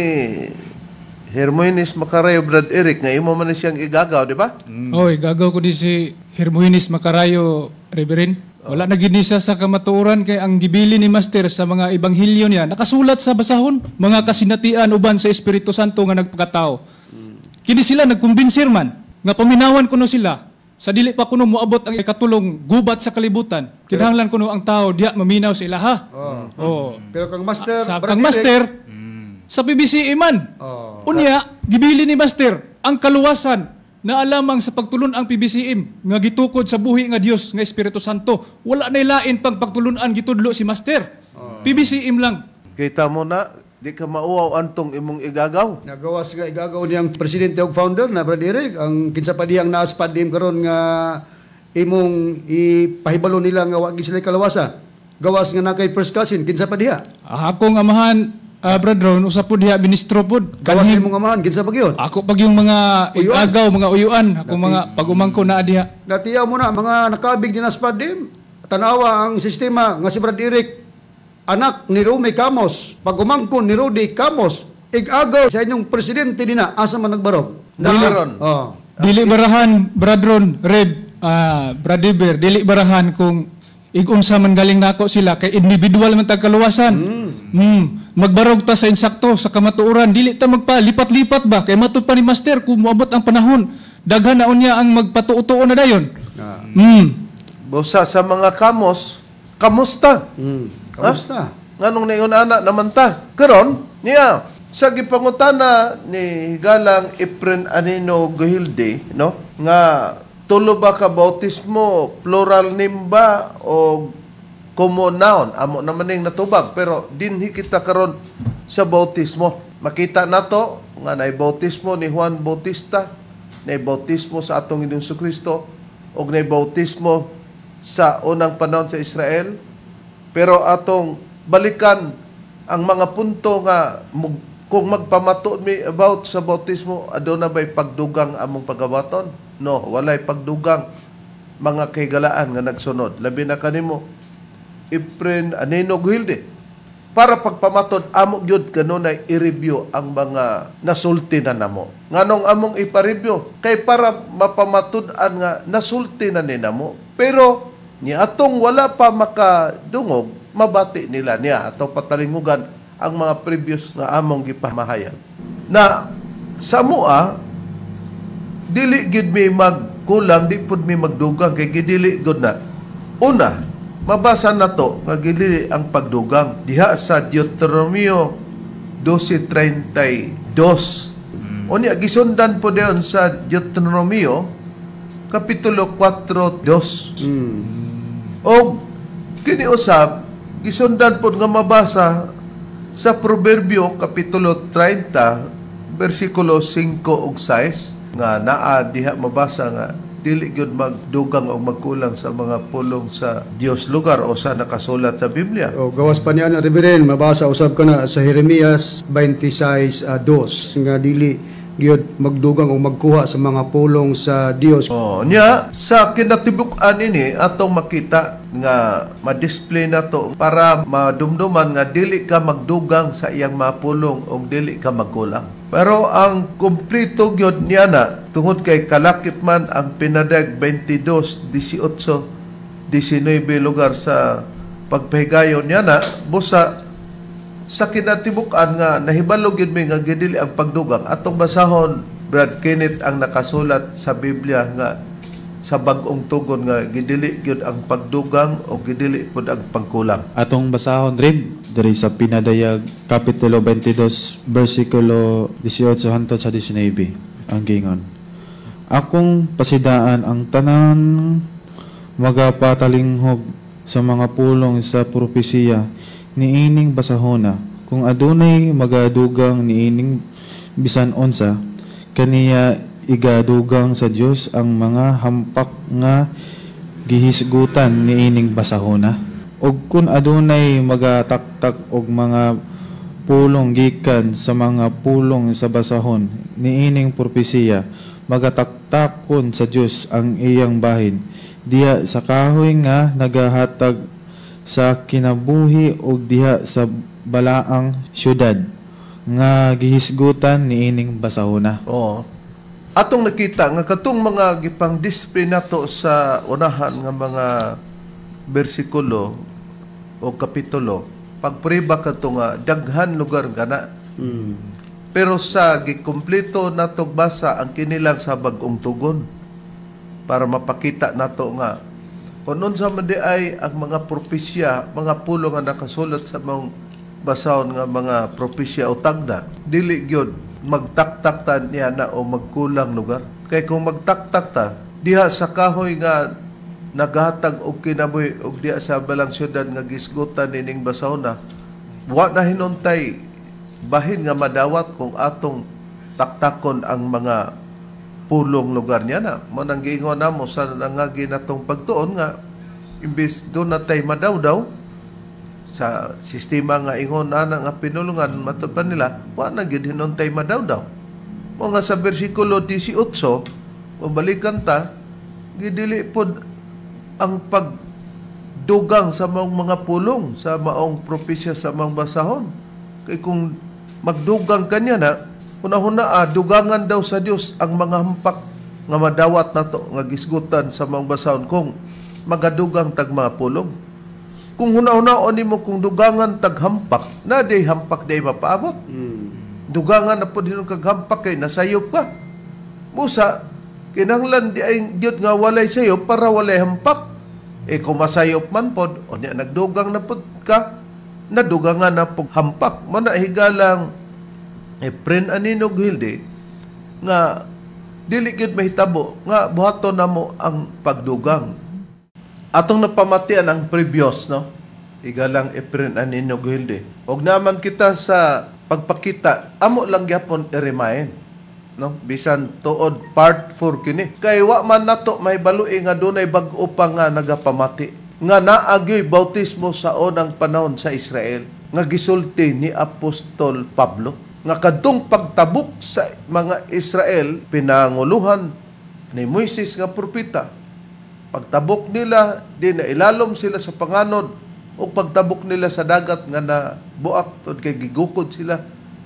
Speaker 1: Hermoines Macarayo, Brad Eric, nga imo man ni siyang igagaw, di ba?
Speaker 3: Oy, gagaw ko di si Hermoines Macarayo, Reverend. Wala na gid ni siya sa kamatuoran kay ang gibili ni Master sa mga ebanghelyo niya nakasulat sa basahon, mga kasinatian uban sa Espiritu Santo nga nagpakatao. Kini sila nagkumbinser man nga paminawan kuno sila sa dili pa kuno moabot ang ikatulong gubat sa kalibutan. Kinahanglan kuno ang tao diha maminaw sa ilaha. Oh.
Speaker 4: Pero kang Master,
Speaker 3: Sa
Speaker 4: Brad
Speaker 3: kang
Speaker 4: Eric,
Speaker 3: Master sa PBCM man.
Speaker 4: Oh.
Speaker 3: Unya, gibili ni Master ang kaluwasan na alamang sa pagtulun ang PBCM nga gitukod sa buhi nga Dios nga Espiritu Santo. Wala na lain pag pagtulunan gitudlo si Master.
Speaker 4: Oh.
Speaker 3: PBCM lang.
Speaker 1: Kita mo na, di ka mauwaw antong imong igagaw.
Speaker 4: Nagawas nga igagaw niyang presidente og founder na, Brad Eric, ang kinsa pa diyang naas PADM karon nga imong ipahibalo nila nga wa gid sila kalawasan. Gawas nga na kay first cousin, kinsa pa diha?
Speaker 3: Akong amahan, Brad Ron, usa po diha ministro pod.
Speaker 4: Gawas imong amahan, kinsa pa gyud?
Speaker 3: Ako pag yung mga
Speaker 4: Uyuan.
Speaker 3: Igagaw, mga uyuan, akong mga pag-umangko na diha.
Speaker 4: Natiyaw mo na mga nakabig din sa PADM. Tanawa ang sistema nga si Brad Eric, anak ni Rome Camos, pag-umangkon ni Rudy Camos, igagaw sa inyong presidente dinha, asa man nagbarog?
Speaker 1: Dili.
Speaker 4: Oh.
Speaker 3: Dili barahan, Brad Ron, Reb, Brad Iber, dili barahan kung igunsa man galing nako sila kay individual man tag kaluwasan. Magbarog ta sa insakto sa kamatuoran, dili ta magpalipat-lipat ba kay matud pa ni Master kung moabot ang panahon, daghan na unya ang magpatuo-tuo na dayon.
Speaker 1: Busa sa mga kamos, kamusta?
Speaker 4: Kamusta?
Speaker 1: Nganong nayon ana naman ta? Karon, niya, sa gipangutana ni Galang Efren Anino Guhilde, no? Nga tulo ba ka bautismo, plural name ba o common noun? Amo naman ning natubag, pero dinhi kita karon sa bautismo. Makita nato nga nay bautismo ni Juan Bautista, nay bautismo sa atong Ginoong Kristo ug nay bautismo sa unang panahon sa Israel. Pero atong balikan ang mga punto nga kung magpamatuod mi about sa bautismo, aduna ba'y pagdugang among pagawaton? No, walay pagdugang, mga kahigalaan nga nagsunod. Labi na kanimo, Efren Anino Guhilde. Para pagpamatod, amo gyud kanunay i-review ang mga nasulti na namo. Nganong among ipa-review? Kay para mapamatud-an nga nasulti na ni namo. Pero ni atong wala pa makadungog, mabati nila niya ato patalingugan ang mga previous nga among gipamahayag. Na sa mua, dili gid mi magkulang, di pud mi magdugang kay gidili gud na. Una, mabasa na to nga gidili ang pagdugang diha sa Deuteronomio 12:32. Unya gisundan po diyon sa Deuteronomio kapitulo 4:2. Og kini usab gisundan pod nga mabasa sa Proverbio kapitulo 30 bersikulo 5 ug 6 nga naa diha mabasa nga dili gyud magdugang o magkulang sa mga pulong sa Dios lugar o sa nakasulat sa Biblia.
Speaker 4: O gawas pa niya na, Reverend, mabasa usab ka na sa Jeremias 26:2 nga dili gyud magdugang o magkuha sa mga pulong sa Dios.
Speaker 1: Oh, nya sa kinatibuk-an ini atong makita nga ma-display na to para madumduman nga dili ka magdugang sa iyang mapulong o dili ka magkulang. Pero ang kumpleto gyud niya na tungod kay kalakip man ang Pinadayag 22:18 19 lugar sa pagpahigayon niya na busa sa kinatibuk-an nga nahibalo gyud mi nga gidili ang pagdugang. Atong basahon, Brad Kenneth, ang nakasulat sa Biblia nga sa Bag-ong Tugon nga gidili gyud ang pagdugang o gidili pud ang pagkulang.
Speaker 8: Atong basahon rin diri sa Pinadayag kapitulo 22 bersikulo 18 hangtod sa 19 ang gingon. Akong pasidaan ang tanan magapatalinghog sa mga pulong sa propesiya niining basahona. Kung adunay magadugang niining bisan unsa, kaniya igadugang sa Dios ang mga hampak nga gihisgutan niining basahona. Ug kun adunay magataktak og mga pulong gikan sa mga pulong sa basahon niining propesiya, magataktakon sa Dios ang iyang bahin diha sa kahoy nga nagahatag sa kinabuhi ug diha sa balaang syudad nga gihisgutan niining basahona.
Speaker 1: Oo. Atong nakita nga katong mga gipang display nato sa unahan nga mga bersikulo o kapitulo, pagpriba kato nga daghan lugar kana. Pero sa gikumpleto natog basa ang kinilang sa Bag-ong Tugon para mapakita nato nga kung unsa man di ay ang mga propesya, mga pulong nga nakasulat sa mga basahon nga mga propesya o tagda, dili gyud magtaktak ta niya na o magkulang lugar. Kay kung magtaktak ta diha sa kahoy nga nagahatag og kinabuhi og diha sa balang syudad nga gisgutan nining basahon na, Wa na hinuntay bahin nga madawat kung atong taktakon ang mga pulong lugar niya na. Mo nang giingon namo sa nangagi natong pagtuon nga imbis doon na tay madawdaw sa sistema nga ingon ana nga pinulungan matud pa nila, wa na gyud hinuntay madawdaw. Mo nga sa bersikulo 18, mabalikan ta, gidili pod ang pagdugang sa maong mga pulong, sa maong propesya sa maong basahon. Kay kung magdugang kanya na, hunahuna dugangan daw sa Dios ang mga hampak nga madawat nato nga gisgutan sa maong basahon kung magadugang tag mga pulong. Kung hunahuna nimo kung dugangan tag hampak, na day hampak day mapaabot. Dugangan na pod hinon kag hampak kay nasayop ka. Busa kinahanglan di ay gyud nga walay sayop para walay hampak. E kung masayop man pod, o niya nagdugang na pod ka, nadugangan na pod hampak. Mana higalang Efren Anino Hilde nga dili gyud mahitabo nga buhaton namo ang pagdugang. Atong napamatian ang previous, no? Igalang Efren Anino Hilde. Og naman kita sa pagpakita, amo lang gyapon i-remind, no? Bisan tuod part 4 kini. Kay wa man nato mahibalui nga dunay bag-o pa nga nagapamati nga naagyoy bautismo sa unang panahon sa Israel nga gisulti ni Apostol Pablo nga kadtong pagtabok sa mga Israel pinanguluhan ni Moises nga propeta. Pagtabok nila, di na ilalom sila sa panganod o pagtabok nila sa dagat nga nabuak tod kay gigukod sila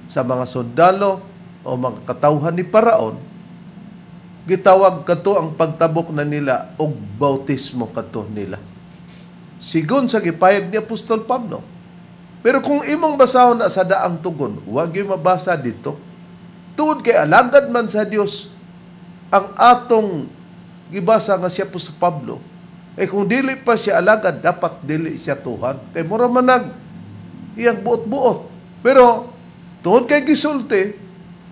Speaker 1: sa mga sundalo o mga katawhan ni Paraon, gitawag kadto ang pagtabok na nila og bautismo kadto nila. Sigon sa gipayag ni Apostol Pablo. Pero kung imong basahon na sa daang tugon, wag yung mabasa dito. Tungod kay alagad man sa Dios ang atong gibasa nga si Apostol Pablo. Eh kung dili pa siya alagad, dapat dili siya tuhan. Kay mura man nag iyang buot-buot. Pero tungod kay gisulti,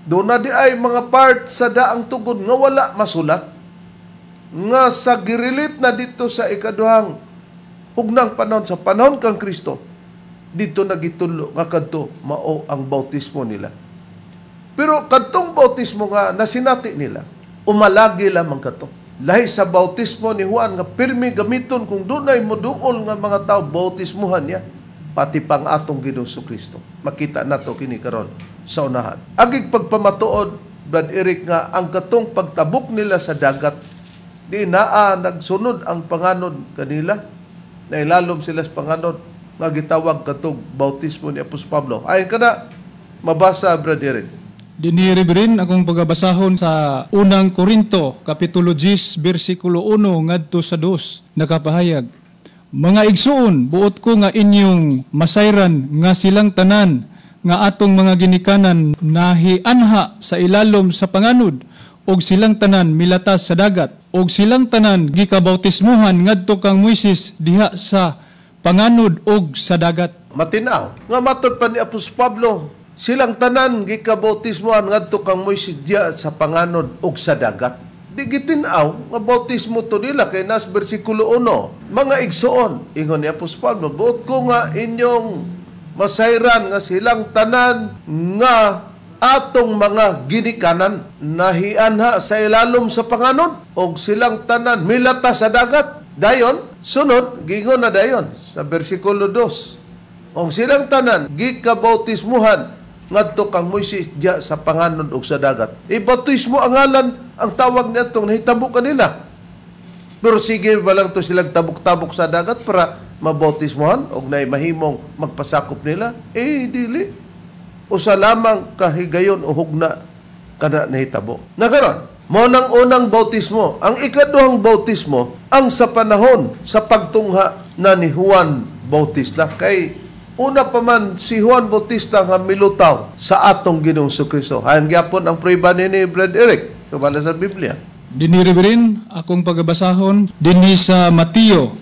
Speaker 1: doon na di ay mga part sa daang tugon nga wala masulat. Nga sa girilit na dito sa ikaduhang hugnang panahon, sa panahon kang Kristo, dito nagitulo nga kadto mao ang bautismo nila. Pero kadtong bautismo nga nasinati nila, umalagi lamang kadto. Lahi sa bautismo ni Juan nga pirmi gamiton kung dunay moduol nga mga tao bautismuhan niya, pati pang atong Ginoong Kristo. Makita nato kini karon sa unahan. Agig pagpamatuod, Brad Eric, nga ang katong pagtabok nila sa dagat, di naa nagsunod ang panganod kanila. Nailalom sila sa panganod nga gitawag katong bautismo ni Apostol Pablo. Ayon ka na mabasa, Brad Eric.
Speaker 3: Dinhi rin akong pagabasahon sa unang Korinto, Kapitulo 10, versikulo 1 ngadto sa 2, nakapahayag. Mga igsuon, buot ko nga inyong masayran nga silang tanan nga atong mga ginikanan nahianha sa ilalom sa panganod, og silang tanan milatas sa dagat, og silang tanan gikabautismuhan ngadto kang Moises diha sa panganod og sa dagat.
Speaker 1: Matinaw nga matod pa ni Apostol Pablo, silang tanan gikabautismuhan ngadto kang Moises diha sa panganod og sa dagat. Di gitin-aw nga bautismo to nila kay nas bersikulo 1. Mga igsoon, ingon ni Apostol Pablo, buot ko nga inyong masayran nga silang tanan nga atong mga ginikanan nahianha sa ilalom sa panganod og silang tanan milata sa dagat. Dayon, sunod, gingon na dayon sa bersikulo 2. Og silang tanan gikabautismuhan ngadto kang Moises diya sa panganod og sa dagat. Ibautismo ang ngalan ang tawag niadtong nahitabo kanila. Pero sige ba lang to silang tabok-tabok sa dagat para mabautismuhan og nay mahimong magpasakop nila? Eh dili. Usa lamang kahigayon o hugna kana nahitabo. Na karon, mao nang unang bautismo. Ang ikaduhang bautismo ang sa panahon sa pagtungha na ni Juan Bautista. Kay una pa man si Juan Bautista nga milutaw sa atong Ginoong Kristo. Hayan gyapon ang prueba ni Brad Eric kabala sa Biblia.
Speaker 3: Dinhi rin akong pagabasahon dinhi sa Mateo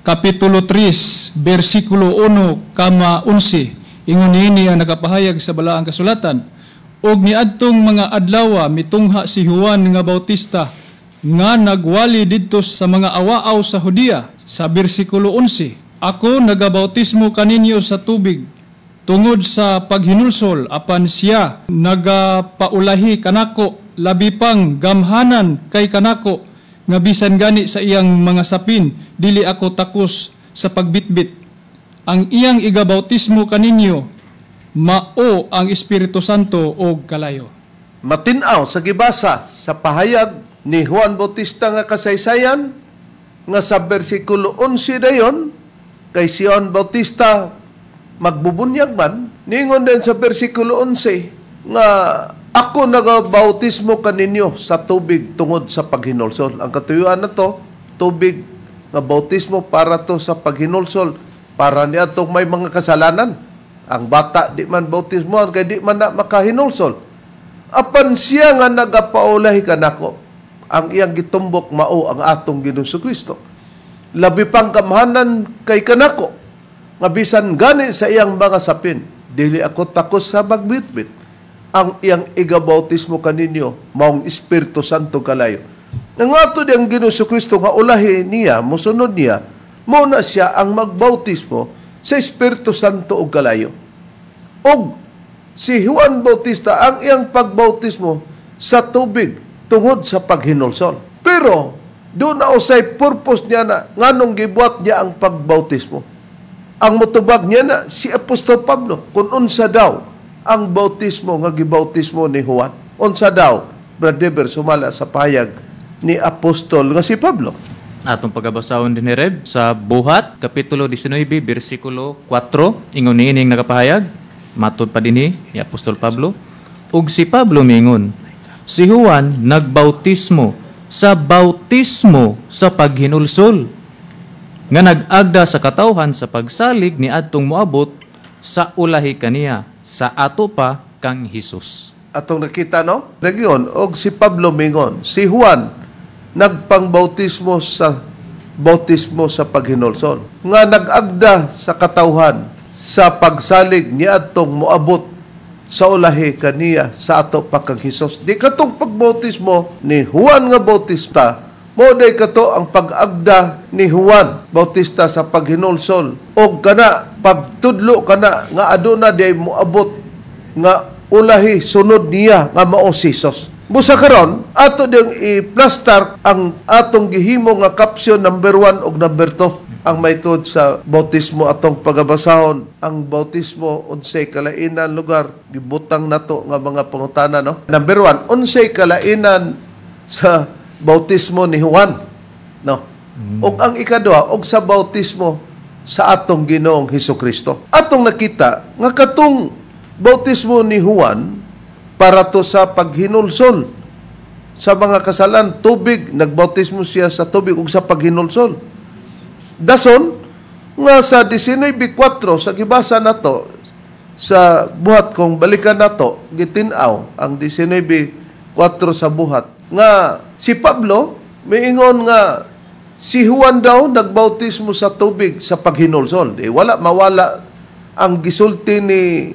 Speaker 3: Kapitulo 3 versikulo 1 kama 11. Ingon niini ang nakapahayag sa balaang kasulatan. Og niadtong mga adlawa mitungha si Juan nga Bautista nga nagwali didto sa mga awaaw sa Judea. Sa bersikulo 11, ako nagabautismo kaninyo sa tubig, tungod sa paghinulsol, apan siya nagapaulahi kanako, labi pang gamhanan kay kanako, nga bisan gani sa iyang mga sapin dili ako takos sa pagbitbit. Ang iyang igabautismo kaninyo mao ang Espiritu Santo og kalayo.
Speaker 1: Matinaw sa gibasa sa pahayag ni Juan Bautista nga kasaysayan nga sa bersikulo 11 dayon, kay si Juan Bautista magbubunyag man, ningon din sa bersikulo 11 nga ako nagabautismo kaninyo sa tubig tungod sa paghinulsol. Ang katuyuan na to, tubig nga bautismo para to sa paghinulsol, para niadtong may mga kasalanan. Ang bata di man bautismohan kay di man na makahinulsol. Apan siya nga nagapaulahi kanako, ang iyang gitumbok mao ang atong Ginoong Kristo. Labi pang gamhanan kay kanako, nga bisan gani sa iyang mga sapin, dili ako takos sa magbitbit. Ang iyang igabautismo kaninyo maong Espiritu Santo kalayo. Nga ato diyang Ginoong Kristo nga ulahi niya, musunod niya, mao na siya ang magbautismo sa Espiritu Santo ug kalayo. Og si Juan Bautista ang iyang pagbautismo sa tubig tungod sa paghinulsol. Pero doon na usay purpose niya na nganong gibuhat niya ang pagbautismo. Ang mutubag niya na si Apostol Pablo kung unsa daw ang bautismo nga gibautismo ni Juan. Unsa daw, Brother Dever, sumala sa pahayag ni Apostol nga si Pablo?
Speaker 2: Atong pagabasahon din ni Reb sa Buhat, Kapitulo 19, versikulo 4, ingon niining nakapahayag, matod pa dinhi ni Apostol Pablo, ug si Pablo miingon, si Juan nagbautismo sa bautismo sa paghinulsol, nga nag-agda sa katawhan sa pagsalig ni adtong moabot sa ulahi kaniya, sa ato pa kang Hesus.
Speaker 1: Atong nakita, no? Region, og si Pablo mingon, si Juan nagpangbautismo sa bautismo sa paghinulsol, nga nag-agda sa katawhan sa pagsalig ni adtong moabot sa ulahi kaniya sa ato pa kang Hesus. Di katong pagbautismo ni Juan nga Bautista, mo day kato ang pag-agda ni Juan Bautista sa paghinulsol og kana pagtudlo kana nga aduna day moabot nga ulahi sunod niya nga mao si Hesus. Busa karon ato ding i-plastar ang atong gihimo nga caption number 1 ug number 2 ang maitod sa bautismo atong pagabasahon. Ang bautismo, unsay kalainan lugar, gibutang nato nga mga pangutana, no? Number 1, unsay kalainan sa bautismo ni Juan, no? Ug ang ikaduha, og sa bautismo sa atong Ginoong Hesukristo. Atong nakita nga katong bautismo ni Juan para to sa paghinulsol sa mga kasalan, tubig, nagbautismo siya sa tubig ug sa paghinulsol. Dason nga sa 19:4 sa gibasa nato sa Buhat, kung balikan nato, gitin-aw ang 19:4 sa Buhat nga si Pablo miingon nga si Juan daw nagbautismo sa tubig sa paghinulsol. Di wala mawala ang gisulti ni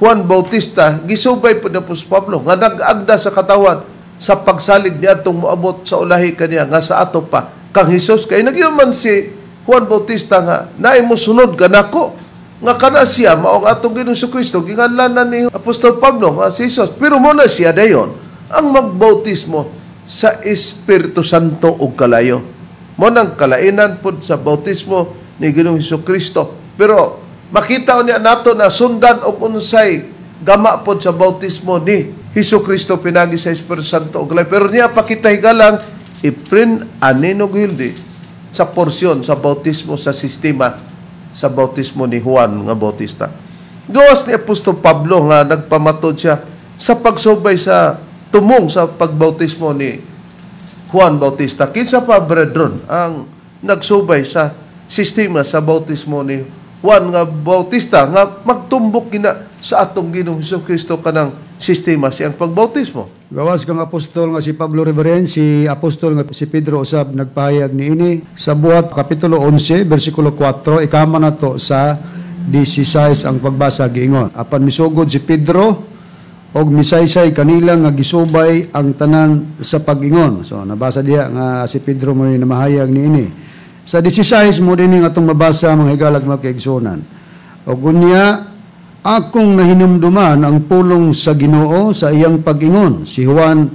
Speaker 1: Juan Bautista, gisubay po na po si Pablo nga nag-agda sa katawan sa pagsalig niya atong moabot sa ulahi kaniya nga sa ato pa kang Hesus, kay nagyuman si Juan Bautista nga naay mosunod kanako nga kana siya mao ang atong Ginoong Kristo, ginganlan na ni Apostol Pablo nga si Jesus, pero mo na siya dayon ang magbautismo sa Espiritu Santo ug kalayo. Mo nang kalainan pud sa bautismo ni Ginoong Kristo. Pero makita niya nato na sundan og unsay gama pod sa bautismo ni Hesus Kristo pinagi sa Espiritu Santo ug kalayo. Pero niya pakita higalang i-print aninog hildi sa porsyon sa bautismo sa sistema sa bautismo ni Juan nga Bautista. Gawas ni Apostol Pablo nga nagpamatod siya sa pagsubay sa tumong sa pagbautismo ni Juan Bautista. Kinsa pa, brethren, ang nagsubay sa sistema sa bautismo ni Juan nga Bautista nga magtumbok gina sa atong Ginoong Hesus Kristo kanang sistema siyang pagbautismo?
Speaker 4: Gawas kang apostol nga si Pablo, Reverend, si apostol nga si Pedro usab nagpahayag niini sa Buhat kapitulo 11 bersikulo 4, ikama na to sa 16 ang pagbasa. Giingon, apan misugod si Pedro og misaysay kanila nga gisubay ang tanan sa pag-ingon. So nabasa diha nga si Pedro mo'y namahayag niini. Sa 16 mo dinhi atong mabasa, mga higalag mga kaigsuonan. Og unya Akong nahinumduman ang pulong sa Ginoo sa iyang pag-ingon. Si Juan,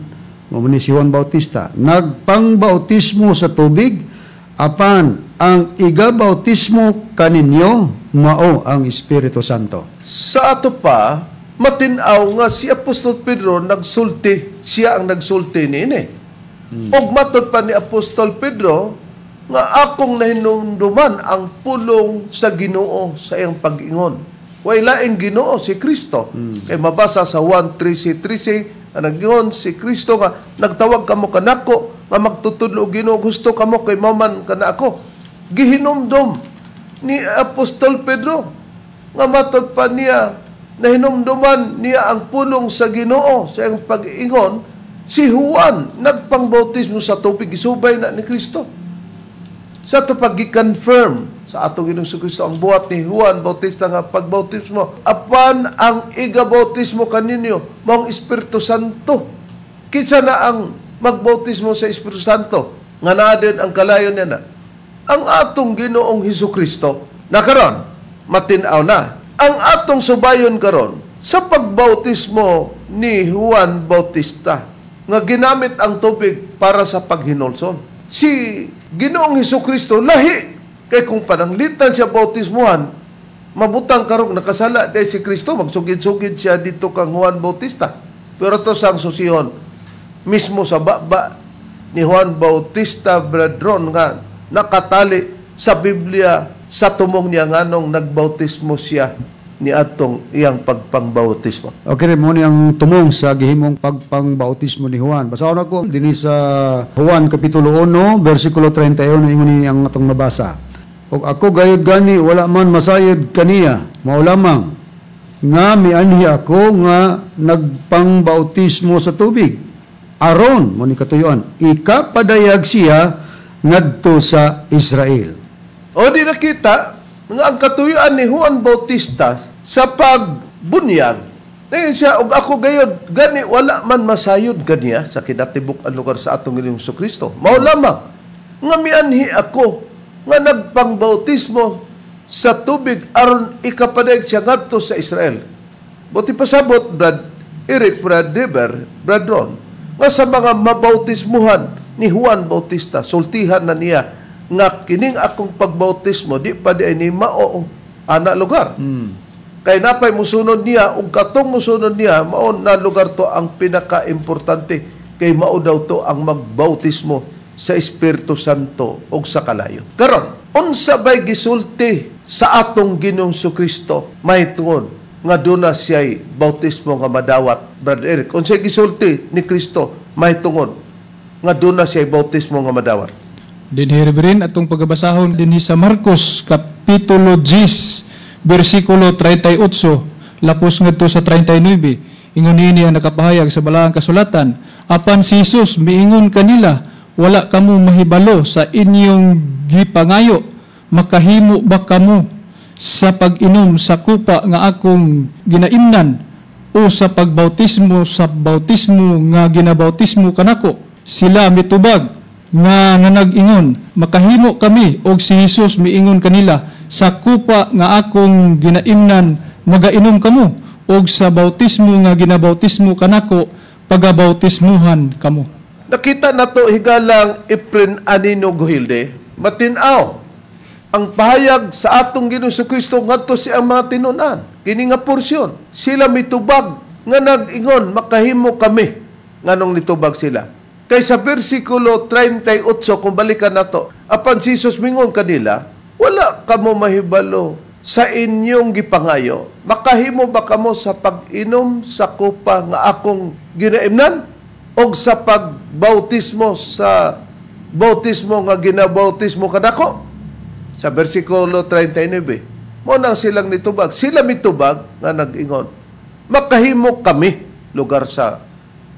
Speaker 4: mao ni si Juan Bautista, nagpangbautismo sa tubig, apan ang igabautismo kaninyo mao ang Espiritu Santo.
Speaker 1: Sa ato pa, matin-aw nga si Apostol Pedro nagsulti, siya ang nagsulti niini. Og matod pa ni Apostol Pedro nga akong nahinumduman ang pulong sa Ginoo sa iyang pag-ingon. Way laing Ginoo si Kristo. Kay mabasa sa 1:13-13 ang nag-ingon si Kristo nga nagtawag kamo kanako nga magtutudlo og Ginoo, gusto kamo kay maman kanako. Gihinumdum ni Apostol Pedro nga matod pa niya nahinumduman niya ang pulong sa Ginoo sa iyang pag-ingon. Si Juan nagpangbautismo sa tubig, gisubay na ni Kristo. Sa ato pag-confirm sa atong Ginoong Kristo ang buhat ni Juan Bautista nga pagbautismo, apan ang igabautismo kaninyo maong Espiritu Santo. Kinsa na ang magbautismo sa Espiritu Santo? Nga naa din ang kalayo niya na ang atong Ginoong Hesus Kristo. Na karon matin-aw na ang atong subayon karon sa pagbautismo ni Juan Bautista nga ginamit ang tubig para sa paghinulsol. Si Ginoong Hesus Kristo lahi kay kung pananglitan siya bautismuhan, mabutang karong nakasala dahil si Kristo, magsugid-sugid siya dito kang Juan Bautista. Pero to sang susihon mismo sa baba ni Juan Bautista, brethren, nga nakatali sa Biblia sa tumong niya nganong nagbautismo siya ni atong iyang pagpangbautismo.
Speaker 4: Okay, mo ni ang tumong sa gihimong pagpangbautismo ni Juan. Basahon ako dinhi sa Juan kapitulo 1 bersikulo 31, ingon ni ang atong mabasa. Og ako gayud gani wala man masayod kaniya, mao lamang nga mianhi ako nga nagpangbautismo sa tubig. Aron mo ni katuyuan, ikapadayag siya ngadto sa Israel.
Speaker 1: O di nakita nga ang katuyuan ni Juan Bautista sa pagbunyag, dahil siya, og ako gayod gani wala man masayod kaniya sa kinatibuk ang lugar sa atong Ginoong Kristo. Mao lamang nga mianhi ako nga nagpangbautismo sa tubig aron ikapadayag siya ngadto sa Israel. Buti pasabot, Brad Eric, Brad Deber, Brad Ron, nga sa mga mabautismuhan ni Juan Bautista, sultihan na niya nga kining akong pagbautismo di pa di ay ni mao ana lugar. Kay napay musunod niya ug katong musunod niya mao na lugar to ang pinakaimportante kay mao daw to ang magbautismo sa Espiritu Santo ug sa kalayo. Karon, unsa bay gisulti sa atong Ginoong Kristo mahitungod nga duna siya'y bautismo nga madawat, Brother Eric? Unsay gisulti ni Kristo mahitungod nga duna siya'y bautismo nga madawat?
Speaker 3: Dinhi Reverend, atong pagabasahon dinhi sa Marcos kapitulo 10 bersikulo 38 lapos ngadto sa 39. Ingon niini ang nakapahayag sa balaang kasulatan, apan si Jesus miingon kanila, wala kamo mahibalo sa inyong gipangayo, makahimo ba kamo sa pag-inom sa kupa nga akong ginaimnan o sa pagbautismo sa bautismo nga ginabautismo kanako? Sila mitubag nga nanag-ingon, makahimo kami. Og si Jesus miingon kanila, sa kupa nga akong ginaimnan magainom kamo, og sa bautismo nga ginabautismo kanako pagabautismuhan kamo.
Speaker 1: Nakita nato higalang Efren Anino Guhilde, matin-aw ang pahayag sa atong Ginoong Kristo ngadto sa ang mga tinun-an. Kini nga porsyon, sila mitubag nga nag-ingon, makahimo kami. Nganong nitubag sila? Kay sa bersikulo 38, kung balikan nato, apan si Jesus mingon kanila, wala kamo mahibalo sa inyong gipangayo. Makahimo ba kamo sa pag-inom sa kupa nga akong ginaimnan? Og sa pagbautismo sa bautismo nga ginabautismo kanako? Sa bersikulo 39, mo nang silang nitubag. Sila mitubag nga nag-ingon, makahimo kami lugar sa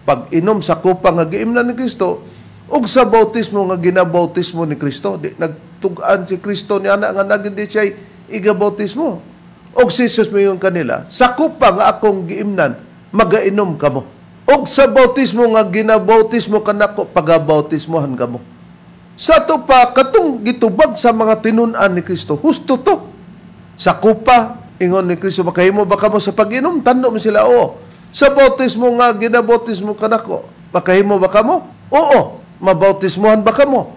Speaker 1: pag-inom sa kupa nga giimnan ni Kristo ug sa bautismo nga ginabautismo ni Kristo. Di nagtug-an si Kristo ni ana nga nagindi siya igabautismo. Og si Jesus miingon kanila, sa kupa nga akong giimnan magainom kamo, og sa bautismo nga ginabautismo kanako pagabautismohan kamo. Sa ato pa katong gitubag sa mga tinun-an ni Kristo, husto to. Sa kupa Ingon ni Kristo, makahimo ba kamo sa pag-inom? Tando mo sila, oo. Sa bautismo nga ginabautismo kanako, makahimo ba kamo? Oo. Mabautismohan ba kamo?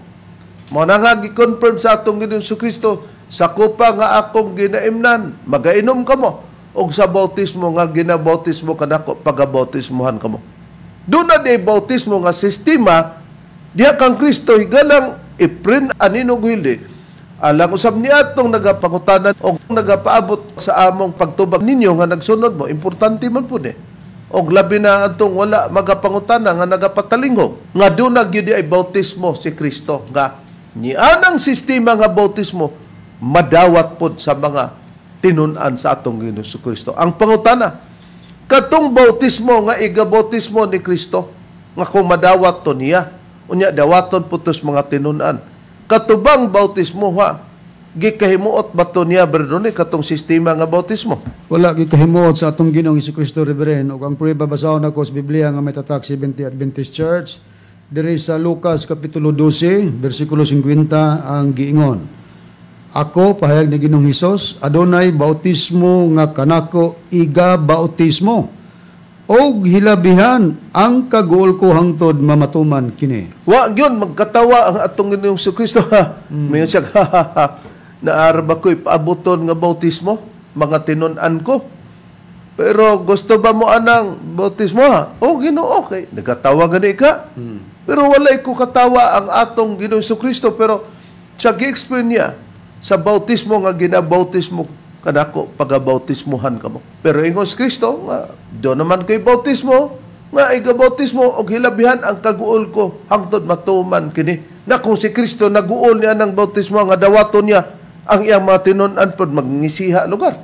Speaker 1: Mao na nga gi-confirm sa atong Ginoong Kristo, sa kupa nga akong ginaimnan, magainom kamo, og sa bautismo nga ginabautismo kanako, pagabautismohan kamo. Doon na di bautismo nga sistema, diha kang Kristo higalang iprin aninog hili. Alang usab ni atong nagapangutanan o nagapaabot sa among pagtubag ninyo nga nagsunod mo, importante man po ni. Og labi na atong wala magapangutana nga nagapatalingog, nga doon na gyud ay bautismo si Kristo, nga nianang sistema nga bautismo madawat pod sa mga tinun-an sa atong Ginoong Kristo. Ang pangutana, katong bautismo nga igabautismo ni Kristo, nga kung madawat to niya, unya dawaton putos mga tinun-an. Katubang bautismo ha, gikahimuot ba to niya berdone katong sistema nga bautismo?
Speaker 4: Wala gikahimuot sa atong Ginoong Hesukristo, Reverend. Ug ang prueba basahon ako sa Biblia nga may tatak Seventh-day Adventist Church diri sa Lucas kapitulo 12 bersikulo 50 ang giingon. Ako pahayag ni Ginoong Hesus, adunay bautismo nga kanako iga bautismo og hilabihan ang kaguol ko hangtod mamatuman kini.
Speaker 1: Wa gyud magkatawa ang atong Ginoong Hesukristo ha. Mayon siya naara ba ko ipaabuton nga bautismo mga tinun-an ko. Pero gusto ba mo anang bautismo ha? O Ginoo, okay. Nagkatawa gani ka. Pero walay ko katawa ang atong Ginoong Hesukristo, pero siya gi-explain niya sa bautismo nga ginabautismo kanako pagabautismohan kamo. Pero ingon si Kristo nga do naman kay bautismo nga igabautismo og hilabihan ang kaguol ko hangtod matuman kini. Na kung si Kristo naguol niya ng bautismo nga dawaton niya ang iyang mga tinun-an pod magnisiha lugar.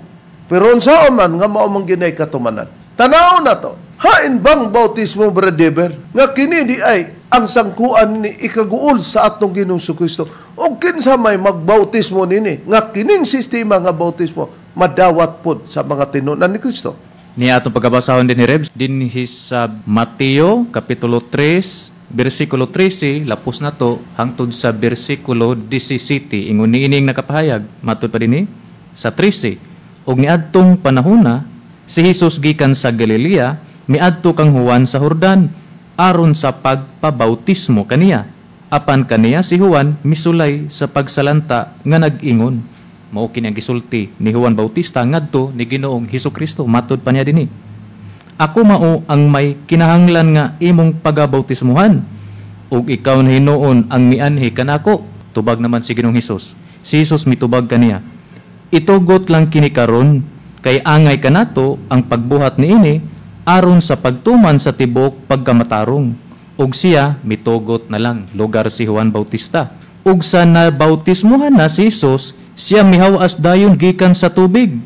Speaker 1: Pero unsaon man nga mao man ginay katumanan. Tanaw na to. Hain bang bautismo, Brother Dever, nga kini di ay ang sangkuan ni ikaguol sa atong Ginoong Kristo? O kinsa may magbautismo nini nga kining sistema nga bautismo madawat pod sa mga tinun-an ni Kristo?
Speaker 2: Ni atong pagkabasahon din ni Rebs dinhi sa Mateo kapitulo 3 bersikulo 13 lapos na to hangtod sa bersikulo 17. Ingon niining nakapahayag matud pa dinhi sa 13. Og niadtong panahona si Hesus gikan sa Galilea miadto kang Juan sa Jordan aron sa pagpabautismo kaniya. Apan kaniya si Juan misulay sa pagsalanta nga nag-ingon. Mao kini ang gisulti ni Juan Bautista ngadto ni Ginoong Hesukristo. Matud pa niya dinhi. Ako mao ang may kinahanglan nga imong pagabautismuhan, ug ikaw na hinuon ang mianhi kanako. Tubag naman si Ginoong Hesus. Si Hesus mitubag kaniya. Itugot lang kini karon kay angay kanato ang pagbuhat niini aron sa pagtuman sa tibok pagkamatarong. Ug siya mitugot na lang, lugar si Juan Bautista. Ug sa nabautismuhan na si Hesus, siya mihawas dayon gikan sa tubig.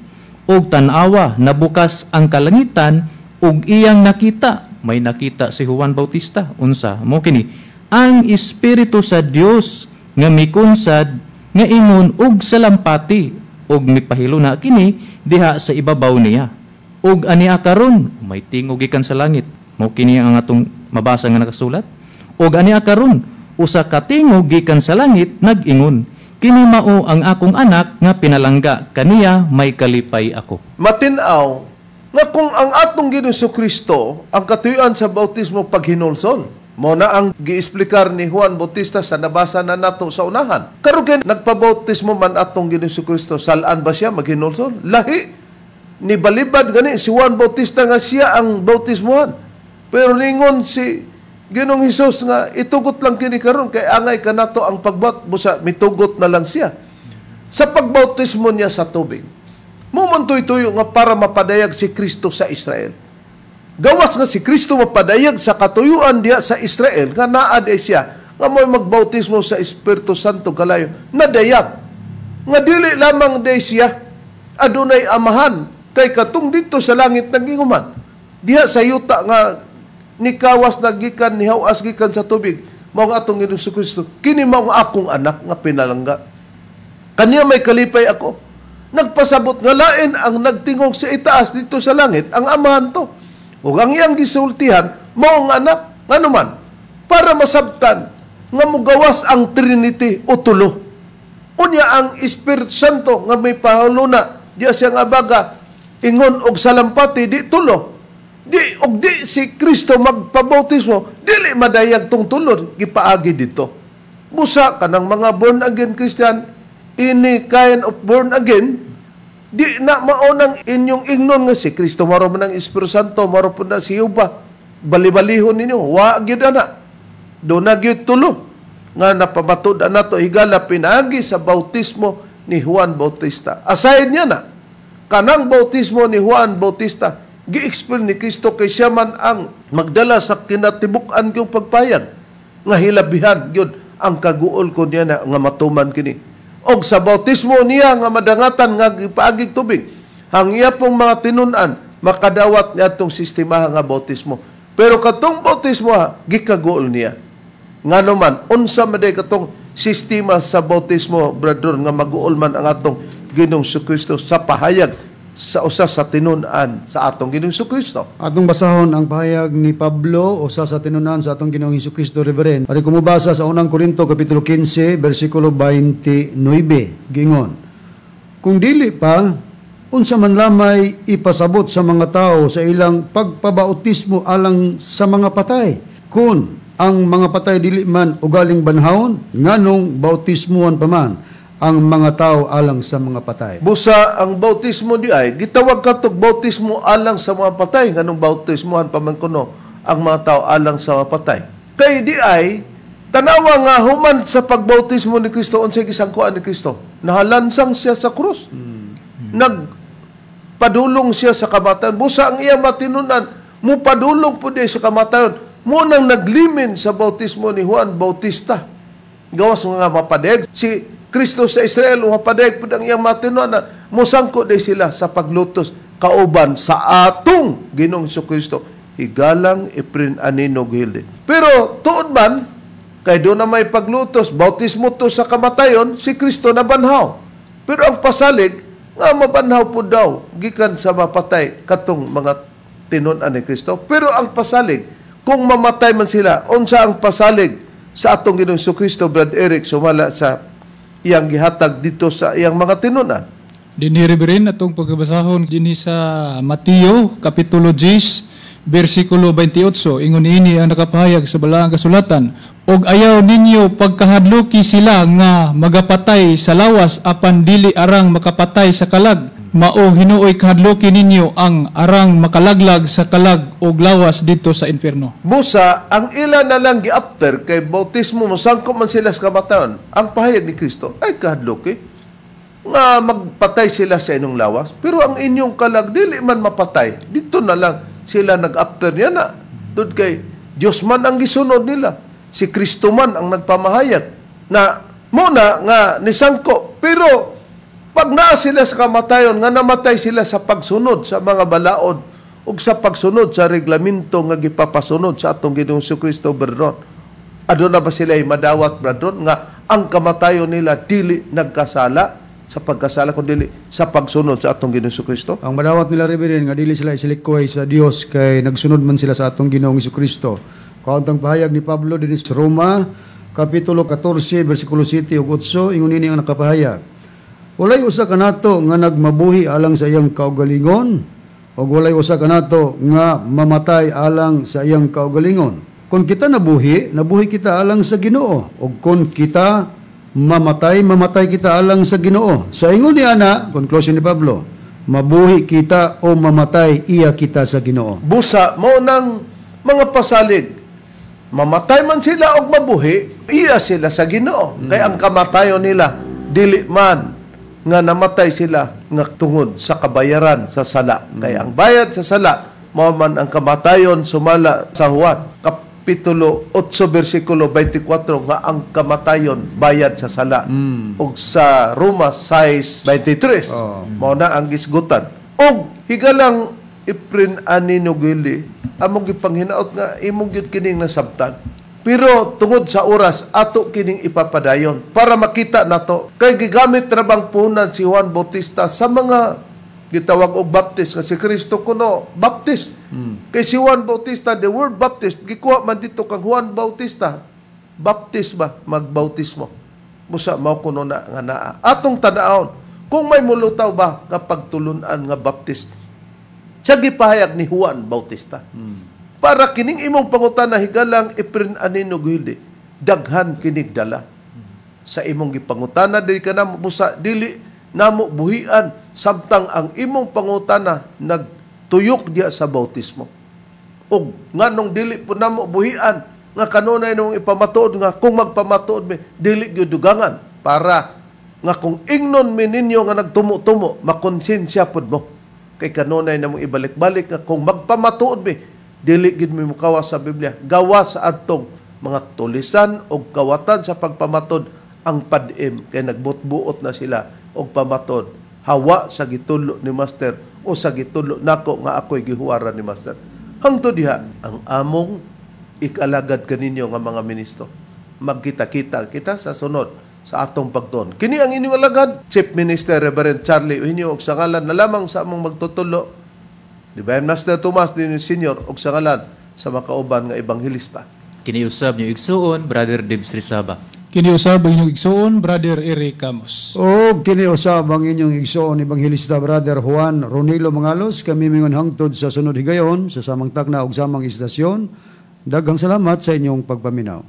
Speaker 2: Ug tan-awa nabukas ang kalangitan ug iyang nakita. May nakita si Juan Bautista. Unsa? Mo kini ang Espiritu sa Dios nga mikunsad nga ingon og salampati ug mipahilo na kini diha sa ibabaw niya. Ug ania karon may tingog gikan sa langit. Mao kini ang atong mabasa nga nakasulat. Ug ania karon usa ka tingog gikan sa langit nag-ingon, kini mao ang akong anak nga pinalangga, kaniya may kalipay ako.
Speaker 1: Matin-aw nga kung ang atong Ginoong Kristo ang katuyuan sa bautismo paghinulsol, mo na ang giexplikar ni Juan Bautista sa nabasa na nato sa unahan. Karon kay nagpabautismo man atong Ginoong Kristo, salaan ba siya maghinulsol? Lahi ni balibad gani si Juan Bautista nga siya ang bautismohan. Pero ningon si Ginoong Hesus nga itugot lang kini karon kay angay kanato ang pagbuhat, busa mitugot na lang siya sa pagbautismo niya sa tubig. Mumuntoy-tuyo nga para mapadayag si Kristo sa Israel. Gawas nga si Kristo mapadayag sa katuyuan diha sa Israel nga naa di siya nga mo'y magbautismo sa Espiritu Santo kalayo nadayag nga dili lamang di siya adunay amahan kay katong didto sa langit naginguman diha sa yuta nga nikawas na gikan nihawas gikan sa tubig mao ang atong Ginoong Kristo, kini mao ang akong anak nga pinalangga, kaniya may kalipay ako. Nagpasabot nga lain ang nagtingog sa itaas dito sa langit ang amahan to, ug ang iyang gisultihan mao ang anak. Nganuman para masabtan nga mugawas ang Trinity o tulo, unya ang Espiritu Santo nga may pahaluna Diya siya nga baga ingon og salampati di tulo. Di og di si Kristo magpabautismo, dili madayag tong tulo gipaagi dito. Busa kanang mga born again Christian, ini kind of born again, di na maunang inyong ingnon nga si Kristo maro man ang Espiritu Santo, maro po na si Yuba. Balibalihon ninyo, wa gyud ana. Do na gyud tulo nga napamatud-an nato higala pinaagi sa bautismo ni Juan Bautista. Aside niya na, kanang bautismo ni Juan Bautista, gi-explain ni Kristo kay siya man ang magdala sa kinatibuk-an yung pagpayag nga hilabihan gyud ang kaguol ko niya na nga matuman kini. Og sa bautismo niya nga madangatan nga gipaagig tubig, ang iya pong mga tinun-an makadawat niya atong sistema nga bautismo. Pero katong bautismo ha, gikaguol niya. Ngano man, unsa man day katong sistema sa bautismo, brother, nga maguol man ang atong Ginoong Kristo sa pahayag sa usa sa tinun-an sa atong Ginoong Kristo.
Speaker 4: Atong basahon ang pahayag ni Pablo usa sa tinun-an sa atong Ginoong Kristo, Reverend. Ari kumubasa sa unang Korinto kapitulo 15 bersikulo 29 gingon. Kung dili pa unsa man lamay ipasabot sa mga tao sa ilang pagpabautismo alang sa mga patay, kun ang mga patay dili man ugaling banhawon, nganong bautismuan pa man ang mga tao alang sa mga patay.
Speaker 1: Busa ang bautismo di ay gitawag katog bautismo alang sa mga patay, nganong bautismuhan pa man kuno ang mga tao alang sa mga patay. Kay di ay tanawa nga human sa pagbautismo ni Kristo, unsay gisangkuan ni Kristo? Nahalansang siya sa krus. Nagpadulong siya sa kamatayon. Busa ang iya matinunan, mupadulong po di sa kamatayon. Munang naglimin sa bautismo ni Juan Bautista. Gawas nga mapadeg si Kristo sa Israel, mapadeg po ang iyang matinunan. Musangko di sila sa paglutos kauban sa atong Ginoong Kristo. Higalang iprin anino gildi. Pero tuod man, kay doon na may paglutos, bautismo to sa kamatayon, si Kristo na banhaw. Pero ang pasalig, nga mabanhaw po daw, gikan sa mapatay katong mga tinun-an ni Kristo. Pero ang pasalig, kung mamatay man sila, unsa ang pasalig sa atong Ginoong Kristo, Brad Eric, sumala sa iyang gihatag dito sa iyang mga tinun-an?
Speaker 3: Dinhi, Reverend, atong pagkabasahon dinhi sa Mateo kapitulo 10 bersikulo 28, ingon niini ang nakapahayag sa balaang kasulatan, og ayaw ninyo pagkahadluki sila nga magapatay sa lawas apan dili arang makapatay sa kalag. Mao hinuoy kahadluki ninyo ang arang makalaglag sa kalag og lawas dito sa impierno.
Speaker 1: Busa ang ila na lang giafter kay bautismo mosangko man sila sa kamatayon, ang pahayag ni Kristo ay kahadluki nga magpatay sila sa inyong lawas, pero ang inyong kalag dili man mapatay. Dito na lang sila nag-after niya na. Dud kay Dios man ang gisunod nila, si Kristo man ang nagpamahayag na muna nga nisangko. Pero pag naa sila sa kamatayon, nga namatay sila sa pagsunod sa mga balaod ug sa pagsunod sa reglamento nga gipapasunod sa atong Ginoong Kristo, Berdon, aduna ba sila madawat, Berdon, nga ang kamatayon nila dili nagkasala sa pagkasala kun dili sa pagsunod sa atong Ginoong Kristo?
Speaker 4: Ang madawat nila, Reverend, nga dili sila isilikoy sa Dios kay nagsunod man sila sa atong Ginoong Kristo. Kauntang pahayag ni Pablo dinhi sa Roma kapitulo 14 bersikulo 7 ug 8, ingon ini ang nakapahayag. Walay usa kanato nga nagmabuhi alang sa iyang kaugalingon, ug walay usa kanato nga mamatay alang sa iyang kaugalingon. Kung kita nabuhi, nabuhi kita alang sa Ginoo, ug kung kita mamatay, mamatay kita alang sa Ginoo. Sa ingon ni ana, conclusion ni Pablo, mabuhi kita o mamatay, iya kita sa Ginoo.
Speaker 1: Busa mao nang mga pasalig, mamatay man sila og mabuhi, iya sila sa Ginoo. Kay ang kamatayon nila dili man nga namatay sila nga tungod sa kabayaran sa sala. Kay ang bayad sa sala mao man ang kamatayon sumala sa Juan kapitulo 8 bersikulo 24 nga ang kamatayon bayad sa sala. Ug sa Roma 6:23 mao na ang gisgutan. Ug higalang iprin ani nugili among gipanghinaot nga imong gyud kining nasabtan. Pero tungod sa oras, ato kining ipapadayon para makita nato kay gigamit ra bang puhunan si Juan Bautista sa mga gitawag og baptist, kasi Kristo kuno baptist. Kay si Juan Bautista, the word baptist gikuha man dito kang Juan Bautista. Baptist ba? Magbautismo. Busa mao kuno na nga naa. Atong tan-awon Kung may mulutaw ba kapag tulunan nga baptist sa gipahayag ni Juan Bautista. Para kining imong pangutana, higalang Efren Anino Guhilde, daghan kinig dala. Sa imong gipangutana, dili ka namo busa, dili namo buhian samtang ang imong pangutana nagtuyok diya sa bautismo. Og nganong dili po namo buhian nga kanunay nung ipamatuod nga kung magpamatuod mi dili gyud dugangan, para nga kung ingnon mi ninyo nga nagtumo-tumo, makonsensya pod mo. Kay kanunay namong ibalik-balik nga kung magpamatuod mi dili gyud mi mukawas sa Biblia, gawa sa adtong mga tulisan og kawatan sa pagpamatod ang pad-im, kay nagbutbuot na sila og pamatod hawa sa gitulo ni Master o sa gitulo nako nga ako'y gihuwaran ni Master. Hangtod diha ang among ikalagad kaninyo nga mga ministro. Magkita-kita kita sa sunod sa atong pagtuon. Kini ang inyong alagad, Chief Minister Reverend Charlie Eugenio, og sa ngalan na lamang sa among magtutulo, Divine Master Tomas Dino Senior, og sa ngalan sa makauban nga ebanghelista.
Speaker 2: Kini usab niyo igsuon, Brother Dibs Rizaba.
Speaker 3: Kini usab ang inyong igsuon, Brother Eric Camus.
Speaker 4: O kini usab ang inyong igsoon, Ebanghelista Brother Juan Ronilo Mangalos. Kami mingon hangtod sa sunod higayon sa samang takna ug samang istasyon. Daghang salamat sa inyong pagpaminaw.